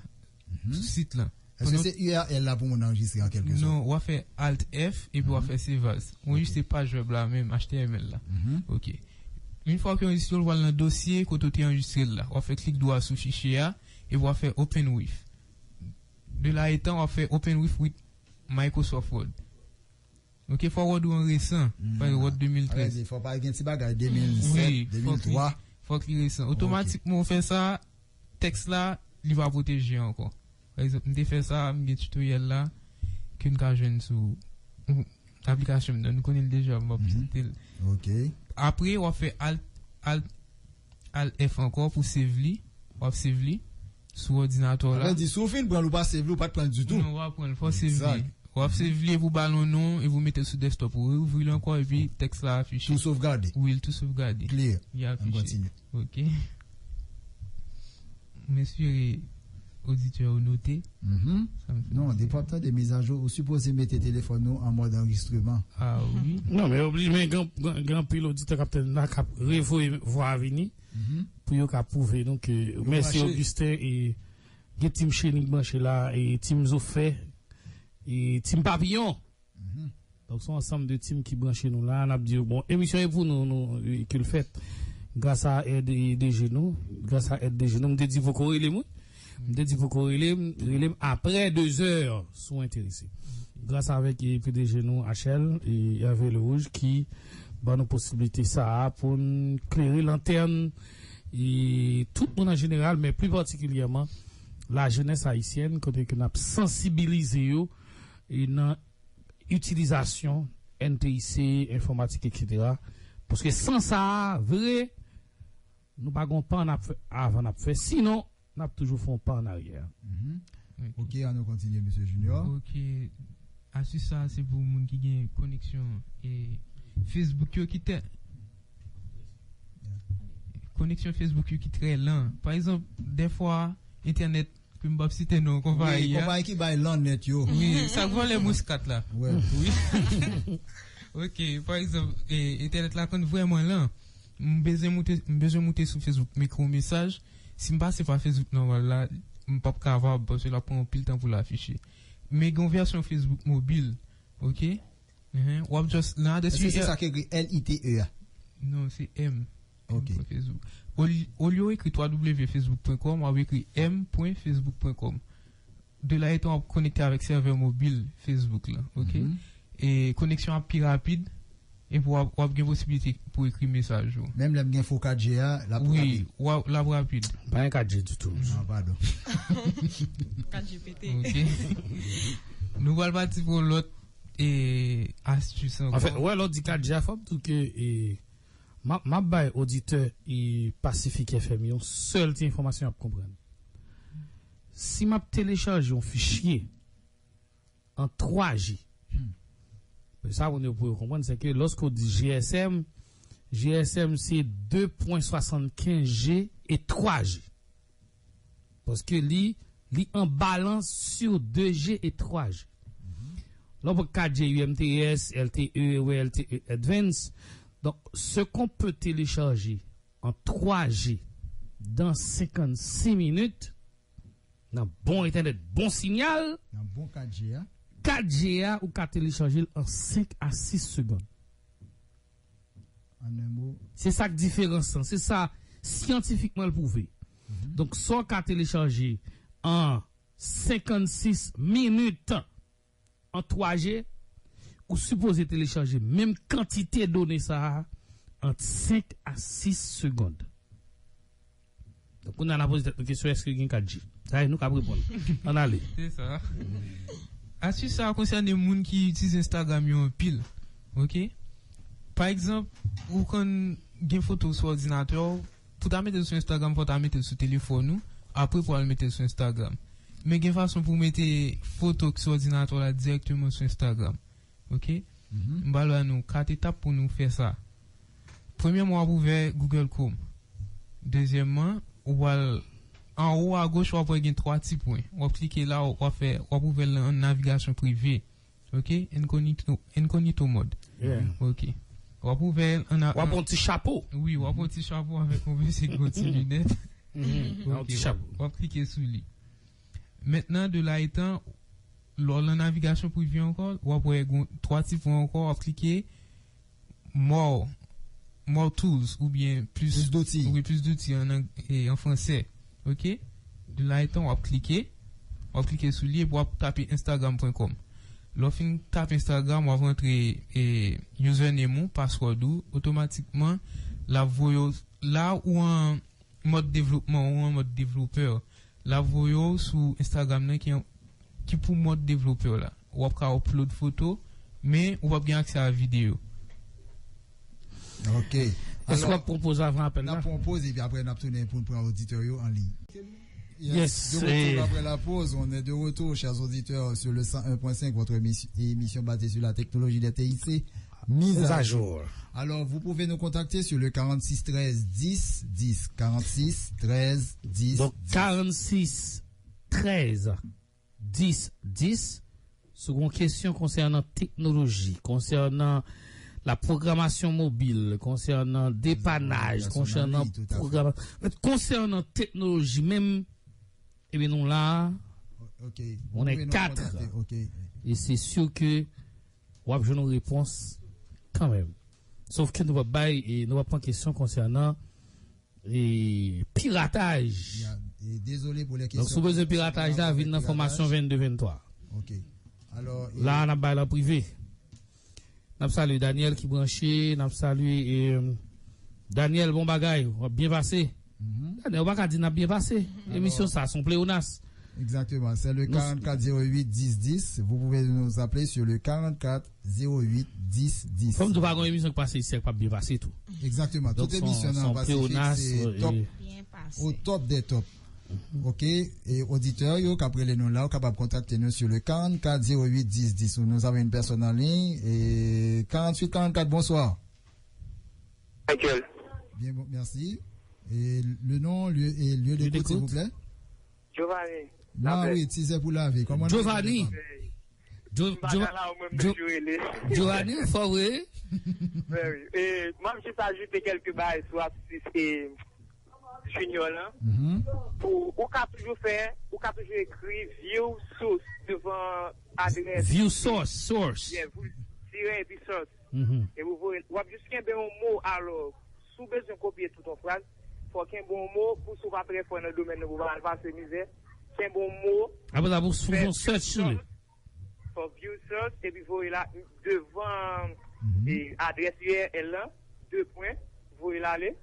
sou sit la. Èske se U R L la pou moun anrejistre an kèlke sòt? Non, w ap fè Alt F epi w ap fè save as. Ou anrejistre paj wèb la menm, H T M L la. Ok. Yon fwa ke w anrejistre l, w al nan dosye kote w te anrejistre l la. W ap fè klik dwa sou fichye a epi w ap fè Open with. De la etan, w ap fè Open with, with Microsoft Word. Ok, fò Word ou an resan, pa egzanp, Word de mil trèz. Fò pa gen ti bagay de mil sèt, de mil twa. Fòk li resan. Otomatikman ou fè sa, tèks la, li pa pwoteje ankò. Pa egzanp, m te fè sa, m gen tutoriel la, ke n ka jwenn sou aplikasyon m nan. Nou konnen l deja, m ap site l. Apre, w ap fè Alt, Alt, Alt F ankò pou save li. W ap save li sou òdinatè w la. Sa vle di, si w fin pran l, ou pa save li, ou pa t pran l ditou. Non, w ap pran l, fò w save li. W ap save li epi w ba l yon non, epi w mete l sou desktop ou. Reouvri l ankò, epi tèks la afiche. Tou sovgade. Wi, l tou sovgade. Clear. Li afiche. Ann kontinye. Ok. M espere oditè yo note. Mhm. Sa m fè Non, depi w ap tande mizajou, ou sipoze mete telefòn ou an mòd anrejistreman. Ah wi. Non, men oblije, men gen, gen, gen anpil oditè k ap tande la, k ap revoye vwa a vini pou yo ka pwouve nou ke, mèsi Augustin, e gen Team Cheni k branche la, e Team Zofè, e Team Papiyon. Donk, se yon ansanm de team ki branche nou la. N ap di yo, bon, emisyon e pou nou, nou, ke l fèt gras a èd e D G nou. Gras a èd D G nou. M te di poko rele m, wi. M te di poko rele m, rele m apre de zè, si w enterese. Gras avèk, e, P D G nou, Achel, e, Hervé Lerouge, ki ban nou posiblite sa a pou n klere lantèn, e, tout moun an jeneral, men pli patikilyèman, lajenès ayisyèn, kote ke n ap sansibilize yo, e, nan itilizasyon N T I C, enfòmatik, etsetera. Paske san sa a, vre, nou pa gon pa n ap fè, avan n ap fè. Sinon, n ap toujou fè yon pa an aryè. Mhm. Ok, ann nou kontinye, mesye Junior. Ok. Astis sa a, se pou moun ki gen koneksyon, e, Facebook yo ki te, koneksyon Facebook yo ki trè lan. Pa egzanp, dèfwa, entènèt, ke m p ap site non konpayi a. Wi, konpayi ki bay lan nèt yo. Wi, sa k vòlè Muscat la. Wi. Ok, pa egzanp, e, entènèt la konn vrèman lan. M bezwen moute, m bezwen moute sou Facebook, m ekri yon mesaj. Si m pase pa Facebook nòmal la, m p ap kapab, paske l ap pran anpil tan pou l afiche. Men gen yon vèsyon Facebook mobil, ok? Mhm. W ap just nan adrès Èske se sa ki ekri L I T E a? Non, se M. Ok. M pwen Facebook. Oli-, olye w ekri w w w facebook pwen kòm, w ap ekri m pwen facebook pwen kòm. De la etan w ap konekte avèk sèvè mobil Facebook la, ok? Mhm. E koneksyon ap pi rapid, epi w ap, w ap gen posiblite pou ekri mesaj ou. Menm lè m gen fo kat G a, l ap rapid. Wi, w ap, l ap rapid. Pa gen kat G ditou. Non, padon. Kat G pete. Ok. Nou pral pati pou lòt, e, astis ankò. Anfèt, wè, lè w di kat G a, fò m di w ke, e, m ap, m ap bay oditè, e, Pacific F M yon sèl ti enfòmasyon y ap konprann. Si m ap telechaje yon fichye an twa G, sa pou yo, pou yo konprann, se ke lòske w di G S M, G S M se de pwen swasannkenz G e twa G. Paske li, li an balans sur de G e twa G. Lè w pran kat G U M T S, L T E, wè L T E Advance. Donc, ce qu'on peut télécharger en trois G dans cinquante-six minutes, nan bon entènèt, bon sinyal, nan bon kat G a, kat G a, ou ka telechaje l an senk a sis segonn. An en mo. Se sa k diferans lan. Se sa, syantifikman, l pwouve. Mhm. Donk, sa w ka telechaje an senkannsis minit an twa G, ou sipoze telechaje menm kantite done sa a ant senk a sis segonn. Donk, kounye a, n a poze tèt nou kesyon, èske gen kat G? Sa e nou k ap reponn. Ann ale. Se sa. Astis sa a konsène moun ki itilize Instagram yo anpil. Ok? Pa egzanp, ou konn gen foto sou òdinatè w, pou w ta mete l sou Instagram, fò w ta mete l sou telefòn ou, apre pou w al mete l sou Instagram. Men gen fason pou w mete foto ki sou òdinatè w la dirèkteman sou Instagram. Ok? Mhm. M pral ba nou kat etap pou nou fè sa. Premyèman, w ap ouvè Google Chrome. Dezyèmman, ou pral, anwo agoch, w ap wè gen twa ti pwen. W ap klike la, w ap fè, w ap ouvè l nan navigasyon prive. Ok? Incognito, incognito mode. Yeah. Ok. W ap ouvè l an a-, W ap pran yon ti chapo. Wi, w ap pran yon ti chapo avèk yon mesye ki gen yon ti linèt. Mhm. Ok, yon ti chapo. W ap klike sou li. Mentnan, de la etan, lè w nan navigasyon prive ankò, w ap wè gon twa ti pwen ankò, w ap klike more, more tools, oubyen plis, Plis zouti. Wi, plis zouti an ang-, e, an fransè. Ok? De la etan, w ap klike, w ap klike sou li, epi w ap tape instagram pwen kòm. Lè w fin tape Instagram, w ap rantre, e, username ou, password ou, otomatikman, l ap voye w la ou an mòd devlopman ou an mòd devlopè. L ap voye w sou Instagram nan ki, ki pou mòd devlopè la. W ap ka upload foto, men ou p ap gen aksè a videyo. Ok. Èske w ap pran poz avan apèl la? N ap pran poz epi apre n ap tounen pou n pran oditè yo an liy. Yes, de retour après la pause, on est de retour, chers auditeurs, sur le cent un point cinq, votre émission, émission basée sur la technologie des T I C, mise à jour. Alors, vous pouvez nous contacter sur le quarante-six treize dix dix, quarante-six treize dix. Donc, quarante-six treize dix dix, si w gen yon kesyon konsènan teknoloji, konsènan la pwogramasyon mobil, konsènan depanaj, konsènan pwogramasyon, konsènan teknoloji menm, ebyen nou la, on est quatre. E se si ke w ap jwenn yon repons kanmenm. Sof ke nou p ap bay, e nou p ap pran kesyon konsènan e pirataj. Donk, si w bezwen pirataj la, vin nan fòmasyon vennde venntwa. La, n ap bay l an prive. N ap salye Daniel ki branche, n ap salye Daniel, bon bagay, w ap byen pase. Daniel, w pa ka di n ap byen pase. Emisyon sa, se yon pleyonas. Exactement, c'est le quarante-quatre zéro huit dix dix. Vous pouvez nous appeler sur le quarante-quatre zéro huit dix dix. Fò m di w pa gen yon emisyon k pase isi a k p ap byen pase tou. Exactement. Tout emisyon nan Pasifik se top, au top des tops. Ok, e oditè yo k ap rele nou la, ou kapab kontakte nou sur le quarante-quatre zéro huit dix dix. Nous avons une personne en ligne. Et quarante-huit quarante-quatre, bonsoir. Michael. Bien, bon, merci. Et le nom, lieu, et lieu d'écoute, s'il vous plaît. Giovanni. Ah oui, ti zè pou lave. Kòman nou Giovanni. Giovanni, fò vre. M ap jis ajoute kèlke bagay sou atis e Junior lan. Ou ka toujou fè, ou ka toujou ekri view source devan adrès. View source, source. Yeah, tirè epi source. Epi w voye, w ap jis kenbe yon mo alò. Si w bezwen kopye tout yon fraz, fò w kenbe yon mo pou si w pa trè fò nan domèn nan pou w pa al pase mizè, kenbe yon mo. Apre sa pou w fè yon search sou li. Fò w view source epi voye la devan adrès U R L lan, de pwen, voye l ale.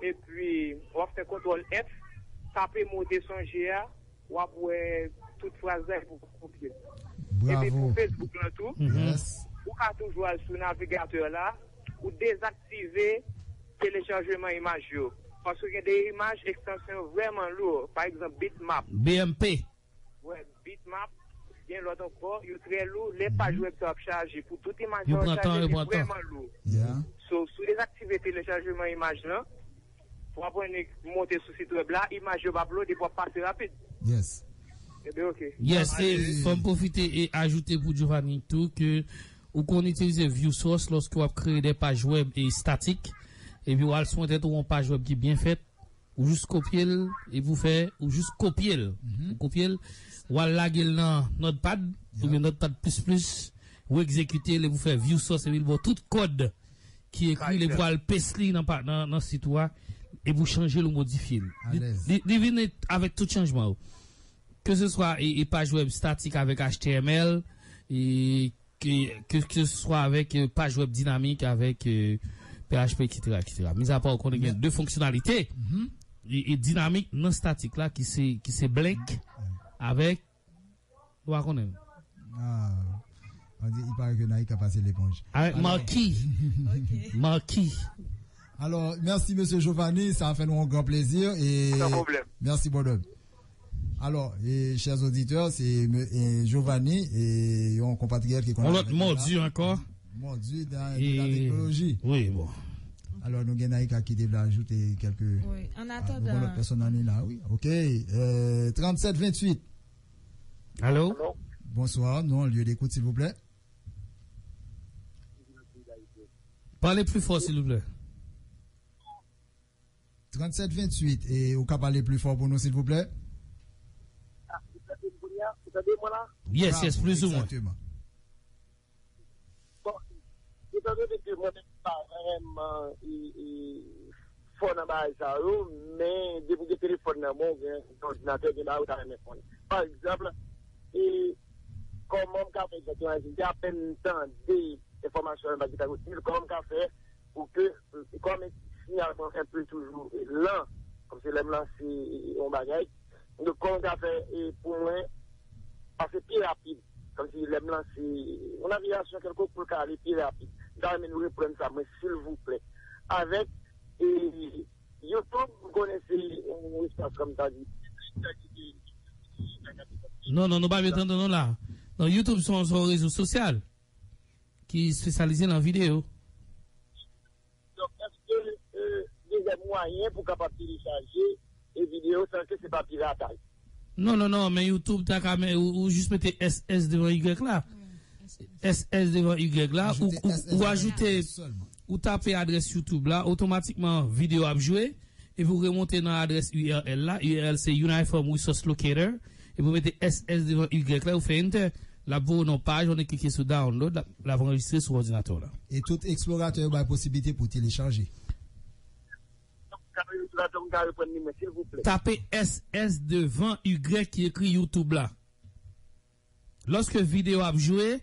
Epi w ap fè kontwòl F, tape mo w te sonje a, w ap wè tout fraz la epi w ap kopye l. Epi pou Facebook lan tou, ou ka toujou al sou navigatè la, ou dezaktive telechajman imaj yo. Paske gen de imaj ekstansyon yo vrèman lou, pa egzanp bitmap. B M P. Wè, bitmap, gen lòt ankò, yo trè lou, lè paj wèb sa ap chaje, pou tout imaj sa yo chaje, li vrèman lou. So, si w dezaktive telechajman imaj lan, pou w aprann monte sou sit wèb la, imaj yo p ap lode, pou w ap pase rapid. Yes. Ebyen, oke. Yes, e fò m pwofite e ajoute pou Giovanni tou ke ou konn itilize view source lòske w ap kreye de paj wèb e statik, epi w al sou entènèt ou yon paj wèb ki byen fèt, ou jis kopye l, epi w fè, ou jis kopye l, ou kopye l, w al lage l nan Notepad, oubyen Notepad plis plis, ou egzekite l, epi w fè view source, epi l ba w tout kòd ki ekri l, epi w al paste li nan, nan, nan sit ou a, epi w chanje l, ou modifye l. Li, li, li vini avèk tout chanjman yo. Ke se swa e, e paj wèb statik avèk H T M L, e ke, ke, keseswa avèk paj wèb dinamik, avèk P H P, etsetera, etsetera. Mizapa, ou konnen gen de fonksyonalite e, e dinamik nan statik la ki se, ki se blank avèk, nou pa konnen. Ah, on dit, il paraît que Naïka passe l'éponge. Avec Marquis. Marquis. Alors, merci, monsieur Giovanni. Ça a fait nous un grand plaisir. Et Sans problème. Merci, bonhomme. Alò, e, chers auditeurs, se e, Giovanni, e, yon konpatriyòt ki konn. Yon lòt mòdi ankò. Mòdi nan la teknoloji. Wi, bon. Alò, nou gen Naïka ki te vle ajoute kèlke. Wi, an atandan. Nou gen lòt pèsonn nan liy la, wi. Ok. Euh, tranntsèt venntuit. Alo? Bonsoir, non, lieu d'écoute, s'il vous plaît. Pale pli fò, silvouplè. Tranntsèt venntuit, e ou ka pale pli fò pou nou, silvouplè? Yes, yes, plizoumwen. Bon, etan done ke mwen menm pa vrèman e, e, fò nan bagay sa yo, men depi w gen telefòn nan men w, gen, gen òdinatè, gen bagay ou ta renmen konnen. Pa egzanp, e, kòman m ka fè egzakteman, si m te apèn tande enfòmasyon an, m pa t gen tan reteni l, kòman m ka fè pou ke, kòman sinyal mwen enpe toujou lan, kòmsi lè m lanse yon bagay. Donk, kòman w ka fè, e, pou mwen pase pi rapid, kòmsi lè m lanse yon navigasyon kèlkonk pou l ka ale pi rapid. M ta renmen nou reprann sa, mwen, silvouplè. Avèk, e, YouTube, m konnen se yon espas, kòm ta di, Non, non, nou pa vle tande nou la. Non, YouTube se yon, se yon rezo sosyal ki espesyalize nan videyo. Donk, èske, e, gen de mwayen pou kapab telechaje e videyo san ke se pa pirataj? Non, non, non, men YouTube ta ka men ou, ou jis mete S S devan Y la. S S devan Y la, ou, ou, ou ajoute, ou tape adrès YouTube la, otomatikman videyo ap jwe, epi ou remonte nan adrès U R L la. U R L se Uniform Resource Locator, epi ou mete S S devan Y la, ou fè enter, l ap voye w nan yon paj, ou klike sou download, l ap, l ap anrejistre sou òdinatè w la. E tout eksploratè yo bay posiblite pou telechaje. Tape S S devan Y ki ekri YouTube la. Lòske videyo ap jwe,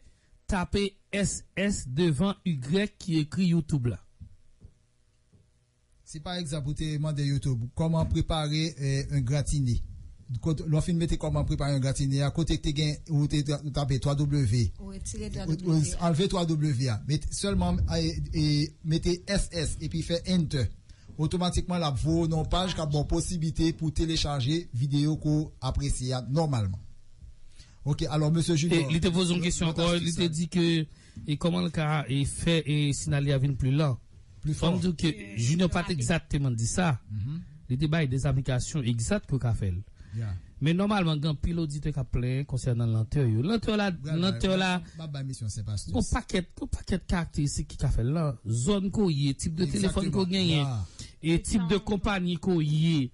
tape S S devan Y ki ekri YouTube la. Si pa egzanp ou te mande YouTube kòman prepare yon gratine, lè w fin mete kòman prepare yon gratine a, kote te gen ou te tape twa W, anlve twa W a, mete sèlman mete S S epi fè enter. Otomatikman l ap voye w nan yon paj k ap ba w posiblite pou telechaje videyo ke w apresye a nòmalman. Ok, alò mesye Junior. Li te poze yon kesyon ankò, li te di ke e kòman l ka e fè e sinyal li a vin pli lan. Fò m di w ke Junior pa t egzakteman di sa. Li te bay de aplikasyon egzak ke w ka fè l. Men nòmalman gen anpil oditè k ap plenyen konsènan lantè yo. Lantè la, lantè la, gon pakèt, gon pakèt karakteristik ki ka fè l lan. Zòn ke w ye, tip de telefòn ke w genyen, e tip de konpayi ke w ye,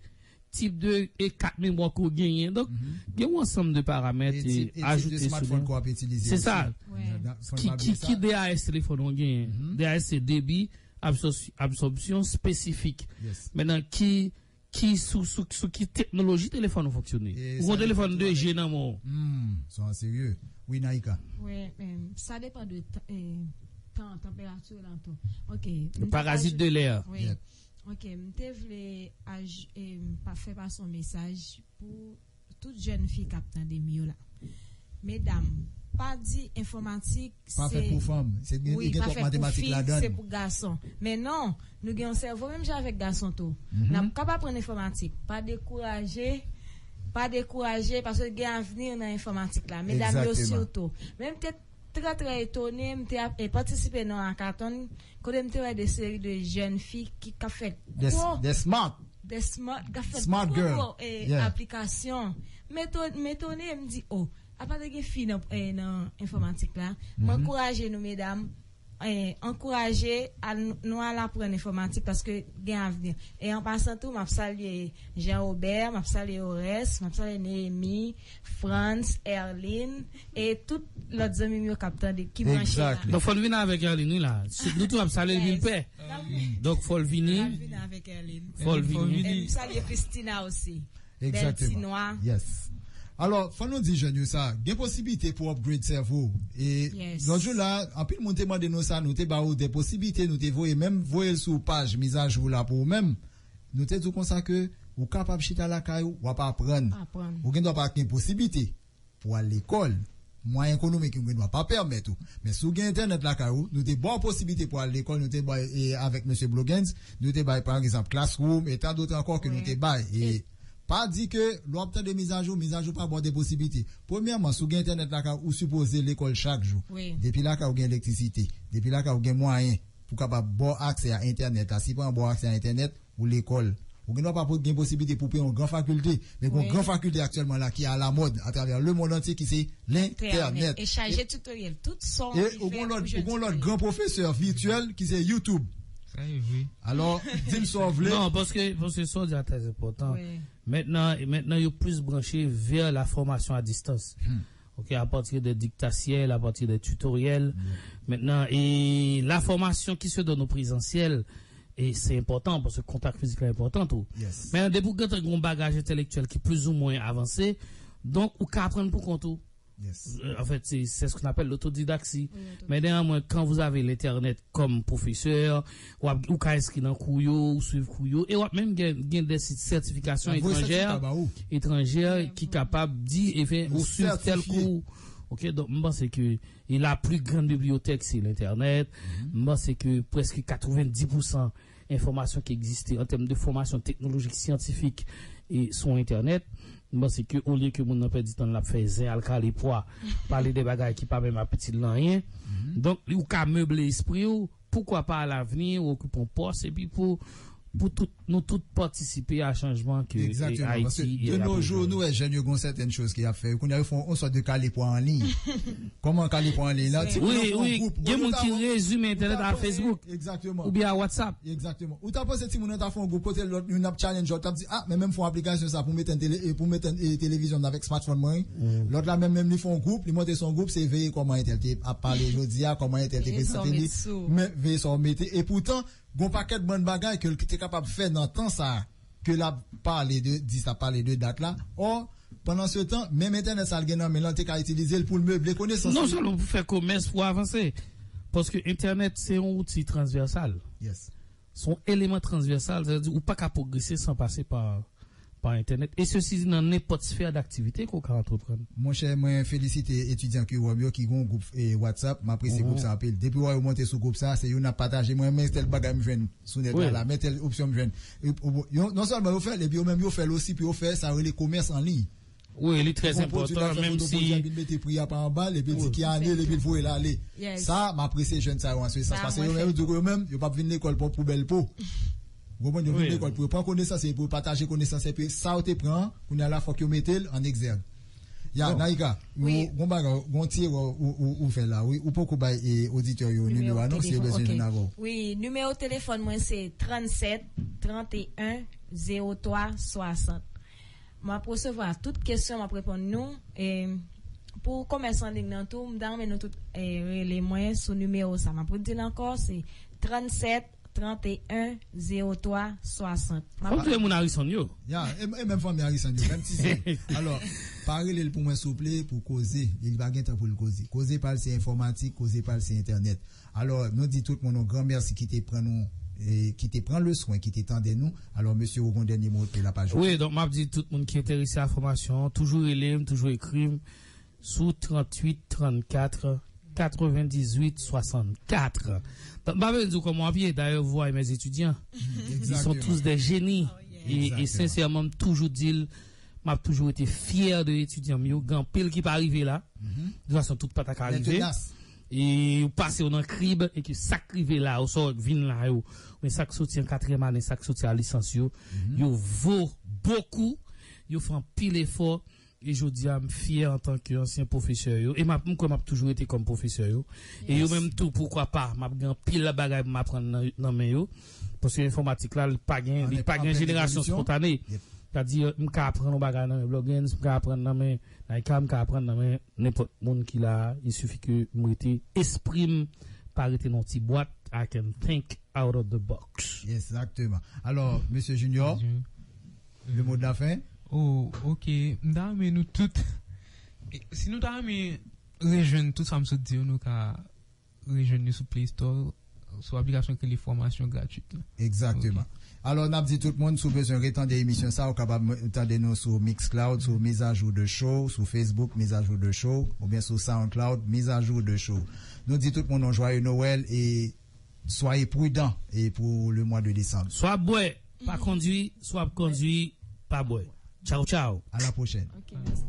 tip de e kat memwa ke w genyen. Donk, gen yon ansanm de paramèt e ajoute sou li. Se sa. Ki, ki, ki D A S telefòn ou genyen? D A S se debi, absòbsyon espesifik. Mentnan, ki ki sou, sou, sou ki teknoloji telefòn ou fonksyone. Ou gen yon telefòn de G nan men w. Hmm, sa serye. Wi, Naïka. Wi, men sa depann de tan, eh, tan, tanperati w lan tou. Ok. Parazit de lè. Wi. Ok, m te vle aj, eh, pa fè pase yon mesaj pou tout jèn fi k ap tande m yo la. Medam, pa di enfòmatik se pou fanm. Se gen twòp matematik ladan. Se pou gason. Men non, nou gen yon sèvo menm jan avèk gason tou. N ap kab aprann enfòmatik. Pa dekouraje, pa dekouraje, paske gen avni nan enfòmatik la. Medam yo sitou. Men m te trè, trè etone, m te patisipe nan yon hackathon kote m te wè de seri de jèn fi ki, k ap fè gwo. De smart. De smart, k ap fè gwo, gwo aplikasyon. M etone, m di, o, apa te gen fi nan, eh, nan enfòmatik la. M ankouraje nou, medam, eh, ankouraje, al, nou al aprann enfòmatik paske gen avni. E an pasan tou, m ap salye Jean Robert, m ap salye Orès, m ap salye Néhémie, Frantz, Erline, e tout lòt zanmi m yo k ap tande, ki branche la. Donk, fò n vin avèk Erline, wi, la. Nou tou ap salye l, pi l pè. Donk, fò l vini. Fò l vini. E m salye Christina osi. Bèl ti nwa. Yes. Alò, fò nou di jèn yo sa, gen posiblite pou upgrade sèvo. E lòt jou la, anpil moun te mande nou sa, nou te ba ou de posiblite, nou te voye, menm voye l sou paj mizajou la pou ou menm. Nou te di w konsa ke ou kapab chita lakay ou, w ap aprann. Ou gen dwa pa gen posiblite pou al lekòl. Mwayen ekonomik ou gen dwa pa pèmèt ou. Men si w gen entènèt lakay ou, nou te ba w posiblite pou al lekòl, nou te bay, e, avèk mesye Blogens, nou te bay, pa egzanp, Classroom, e tan dòt ankò ke nou te bay. E pa di ke lè w ap tande mizajou, mizajou pa ba w de posiblite. Premyèman, si w gen entènèt lakay ou, ou sipoze lekòl chak jou. Depi lakay ou gen elektrisite, depi lakay ou gen mwayen pou kapab ba w aksè a entènèt la. Si pa ba w aksè a entènèt, ou lekòl. Ou gen dwa pa gen posiblite pou peye yon gran fakilte, men gen yon gran fakilte aktyèlman la ki alamòd atravè lemonn antye ki se lentènèt. E chaje tutoriel, tout sa w anvi fè pou jwenn tutoriel. E ou gen yon lòt gran pwofesè vityèl ki se YouTube. Sa e vre. Alò, di m sa w vle. Non, paske, paske sa w di a trè enpòtan. Mentnan, mentnan yo plis branche vè la fòmasyon a distans. Ok, à partir de dictatiel, à partir de tutoriel. Mentnan, e la formation qui se donne au présentiel, e se enpòtan, paske kontak fizik la enpòtan tou. Men depi w gentan gen yon bagaj entèlektyèl ki plizoumwen avanse, donk ou ka aprann pou kont ou. Yes. Euh, en fait, c'est c'est ce qu'on appelle l'autodidaxie. Oui, autodidacte. Mais néanmoins, quand vous avez l'Internet comme professeur, ou, ap- ou ka enskri nan kou yo, ou swiv kou yo, e w ap menm gen, gen de sit sètifikasyon etranjè, etranjè ki kapab di, enfin, ou swiv tel kou. Ok, donk, m panse ke e la plus grande bibliothèque, c'est l'Internet. M panse ke prèske katrevendis pousan enfòmasyon ki egziste an tèm de fòmasyon teknolojik, syantifik, e sou entènèt. M panse ke olye ke moun nan pèdi tan l ap fè zen, al kale pwa, pale de bagay ki pa menm ap itil l anyen. Donk, ou ka meble espri w, poukwa pa alavni ou okipe yon pòs epi pou, pou tout, nou tout patisipe a chanjman ke Ayiti e ap viv. Egzakteman, paske de nos jours, nou wè jèn yo gen sèten choz ke y ap fè. Kounye a, yo fè yon sòt de kale pwa an liy. Kòman kale pwa an liy la? Timoun yo fè yon gwoup. Gen moun ki rezime entènèt a Facebook oubyen a WhatsApp. Egzakteman. Ou ta panse timoun nan ta fè yon gwoup kote lòt youn ap challenge lòt, t ap di, "Ah, men menm fè yon aplikasyon sa pou mete tele, e pou mete e, televizyon m nan avèk smartphone mwen, wi." Lòt la menm, menm li fè yon gwoup, li monte sou yon gwoup, se veye kòman entèl te ap pale jodi a, kòman entèl te prezante li. Men veye sa w mete. E poutan, gon pakèt bann bagay ke l te kapab fè nan tan sa a, ke l ap pale de, di sa, pale de dat la. Ò, pandan se tan, menm entènèt sa l gen nan men l lan, te ka itilize l pou l meble konesans li. Non sèlman pou fè komès, pou avanse. Paske entènèt se yon outi transvèsal. Yes. Se yon eleman transvèsal, sa vle di ou pa ka pwogrese san pase pa, pa entènèt. E sesi nan nenpòt sfè daktivite ke w ka antreprann. Monchè, mwen felisite etidyan Q-Web yo ki gen yon gwoup, e, WhatsApp. M apresye gwoup sa anpil. Depi w wè yo monte sou gwoup sa, se yo n ap pataje. Mwen, men tèl bagay m jwenn sou nèt la, la, men tèl opsyon m jwenn. E, ou, yo, non sèlman yo fè l, epi yo menm yo fè l osi pou yo fè sa yo rele komès an liy. Wi, li trè enpòtan, menm si. Ou gon pwodui, l ap fè foto pou di, epi l mete pri a pa anba l, epi l di ki ane l, epi l voye l ale. Sa, m apresye jèn sa yo an se sans, paske yo menm, yo di w yo menm, yo p ap vin lekòl pou poubèl po. Ou konprann? Yo vin lekòl pou yo pran konesans, epi yo pataje konesans, epi sa yo te pran an, kounye a la, fòk yo mete l an egzèg. Ya, Naïka, wi, gon bagay, gon ti erè ou, ou, ou fè la, wi. Ou poko bay, e, oditè yo nimewo a, non, si yo bezwen jwenn avè w. Wi, nimewo telefòn mwen se trannsèt, tranteyen, zewo twa, swasant. M ap resevwa tout kesyon, m ap reponn nou. E, pou komès an liy nan tou, m ta renmen nou tout, e, rele mwen sou nimewo sa. M ap redi l ankò, se trannsèt, tranteyen, zewo twa, swasant. Fò m touye moun Harrison yo. Ya, e, e menm fanmi Harrison yo, menm ti sè. Alò, pa rele l pou mwen souple, pou koze. Li pa gen tan pou l koze. Koze pa l se enfòmatik, koze pa l se entènèt. Alò, nou di tout moun yon gran mèsi ki te pran nou, e, ki te pran le swen, ki te tande nou. Alò, mesye Hugo, dènye mo ke l ap ajoute. Wi, donk, m ap di tout moun ki enterese a fòmasyon an, toujou rele m, toujou ekri m sou tranntuit trannkat katrevendizuit swasannkat. Donk, m pa bezwen di w kòman w ap ye, dayè, vous voyez mes étudiants. Ils sont tous des génies. E, e sensèman, m toujou di l, m ap toujou rete fyè de etidyan m yo. Gen anpil ki pa rive la. De tout fason, tout pa ta ka rive. E yo pase yo nan krib, e ke sa k rive la yo, sa k vin la yo, men sa k soti an katriyèm ane, sa k soti a lisans yo, yo vo bokou, yo fè anpil efò, e jodi a, m fyè antanke ansyen pwofesè yo, e m ap, m kwè m ap toujou rete kòm pwofesè yo. E yo menm tou, poukwa pa, m ap gen anpil bagay pou m aprann nan, nan men yo, paske enfòmatik la, li pa gen, li pa gen jenerasyon spontane. Sètadi, m ka aprann yon bagay nan men Bloggens, m ka aprann nan men Naïka, m ka aprann nan men nenpòt moun ki la a, il suffit ke m rete, espri m pa rete nan yon ti bwat, I can think out of the box. Egzakteman. Alò, mesye Junior, le mot de la fin? Oh, ok. M ta renmen nou tout, e, si nou ta renmen rejwenn tout sa m sot di yo, nou ka rejwenn nou sou Play Store, sou aplikasyon ki rele Fòmasyon Gratwit la. Egzakteman. Ok. Alò, n ap di tout moun, si w bezwen retande emisyon sa, ou kapab tande nou sou Mixcloud, sou Mizajou de Show, sou Facebook, Mizajou de Show, oubyen sou SoundCloud, Mizajou de Show. Nou di tout moun yon jwaye Nowèl e soyez prudents e pour le mois de décembre. Swa bwè, pa kondwi, swa ap kondwi, pa bwè. Tchaw, tchaw. À la prochaine. Ok, mèsi.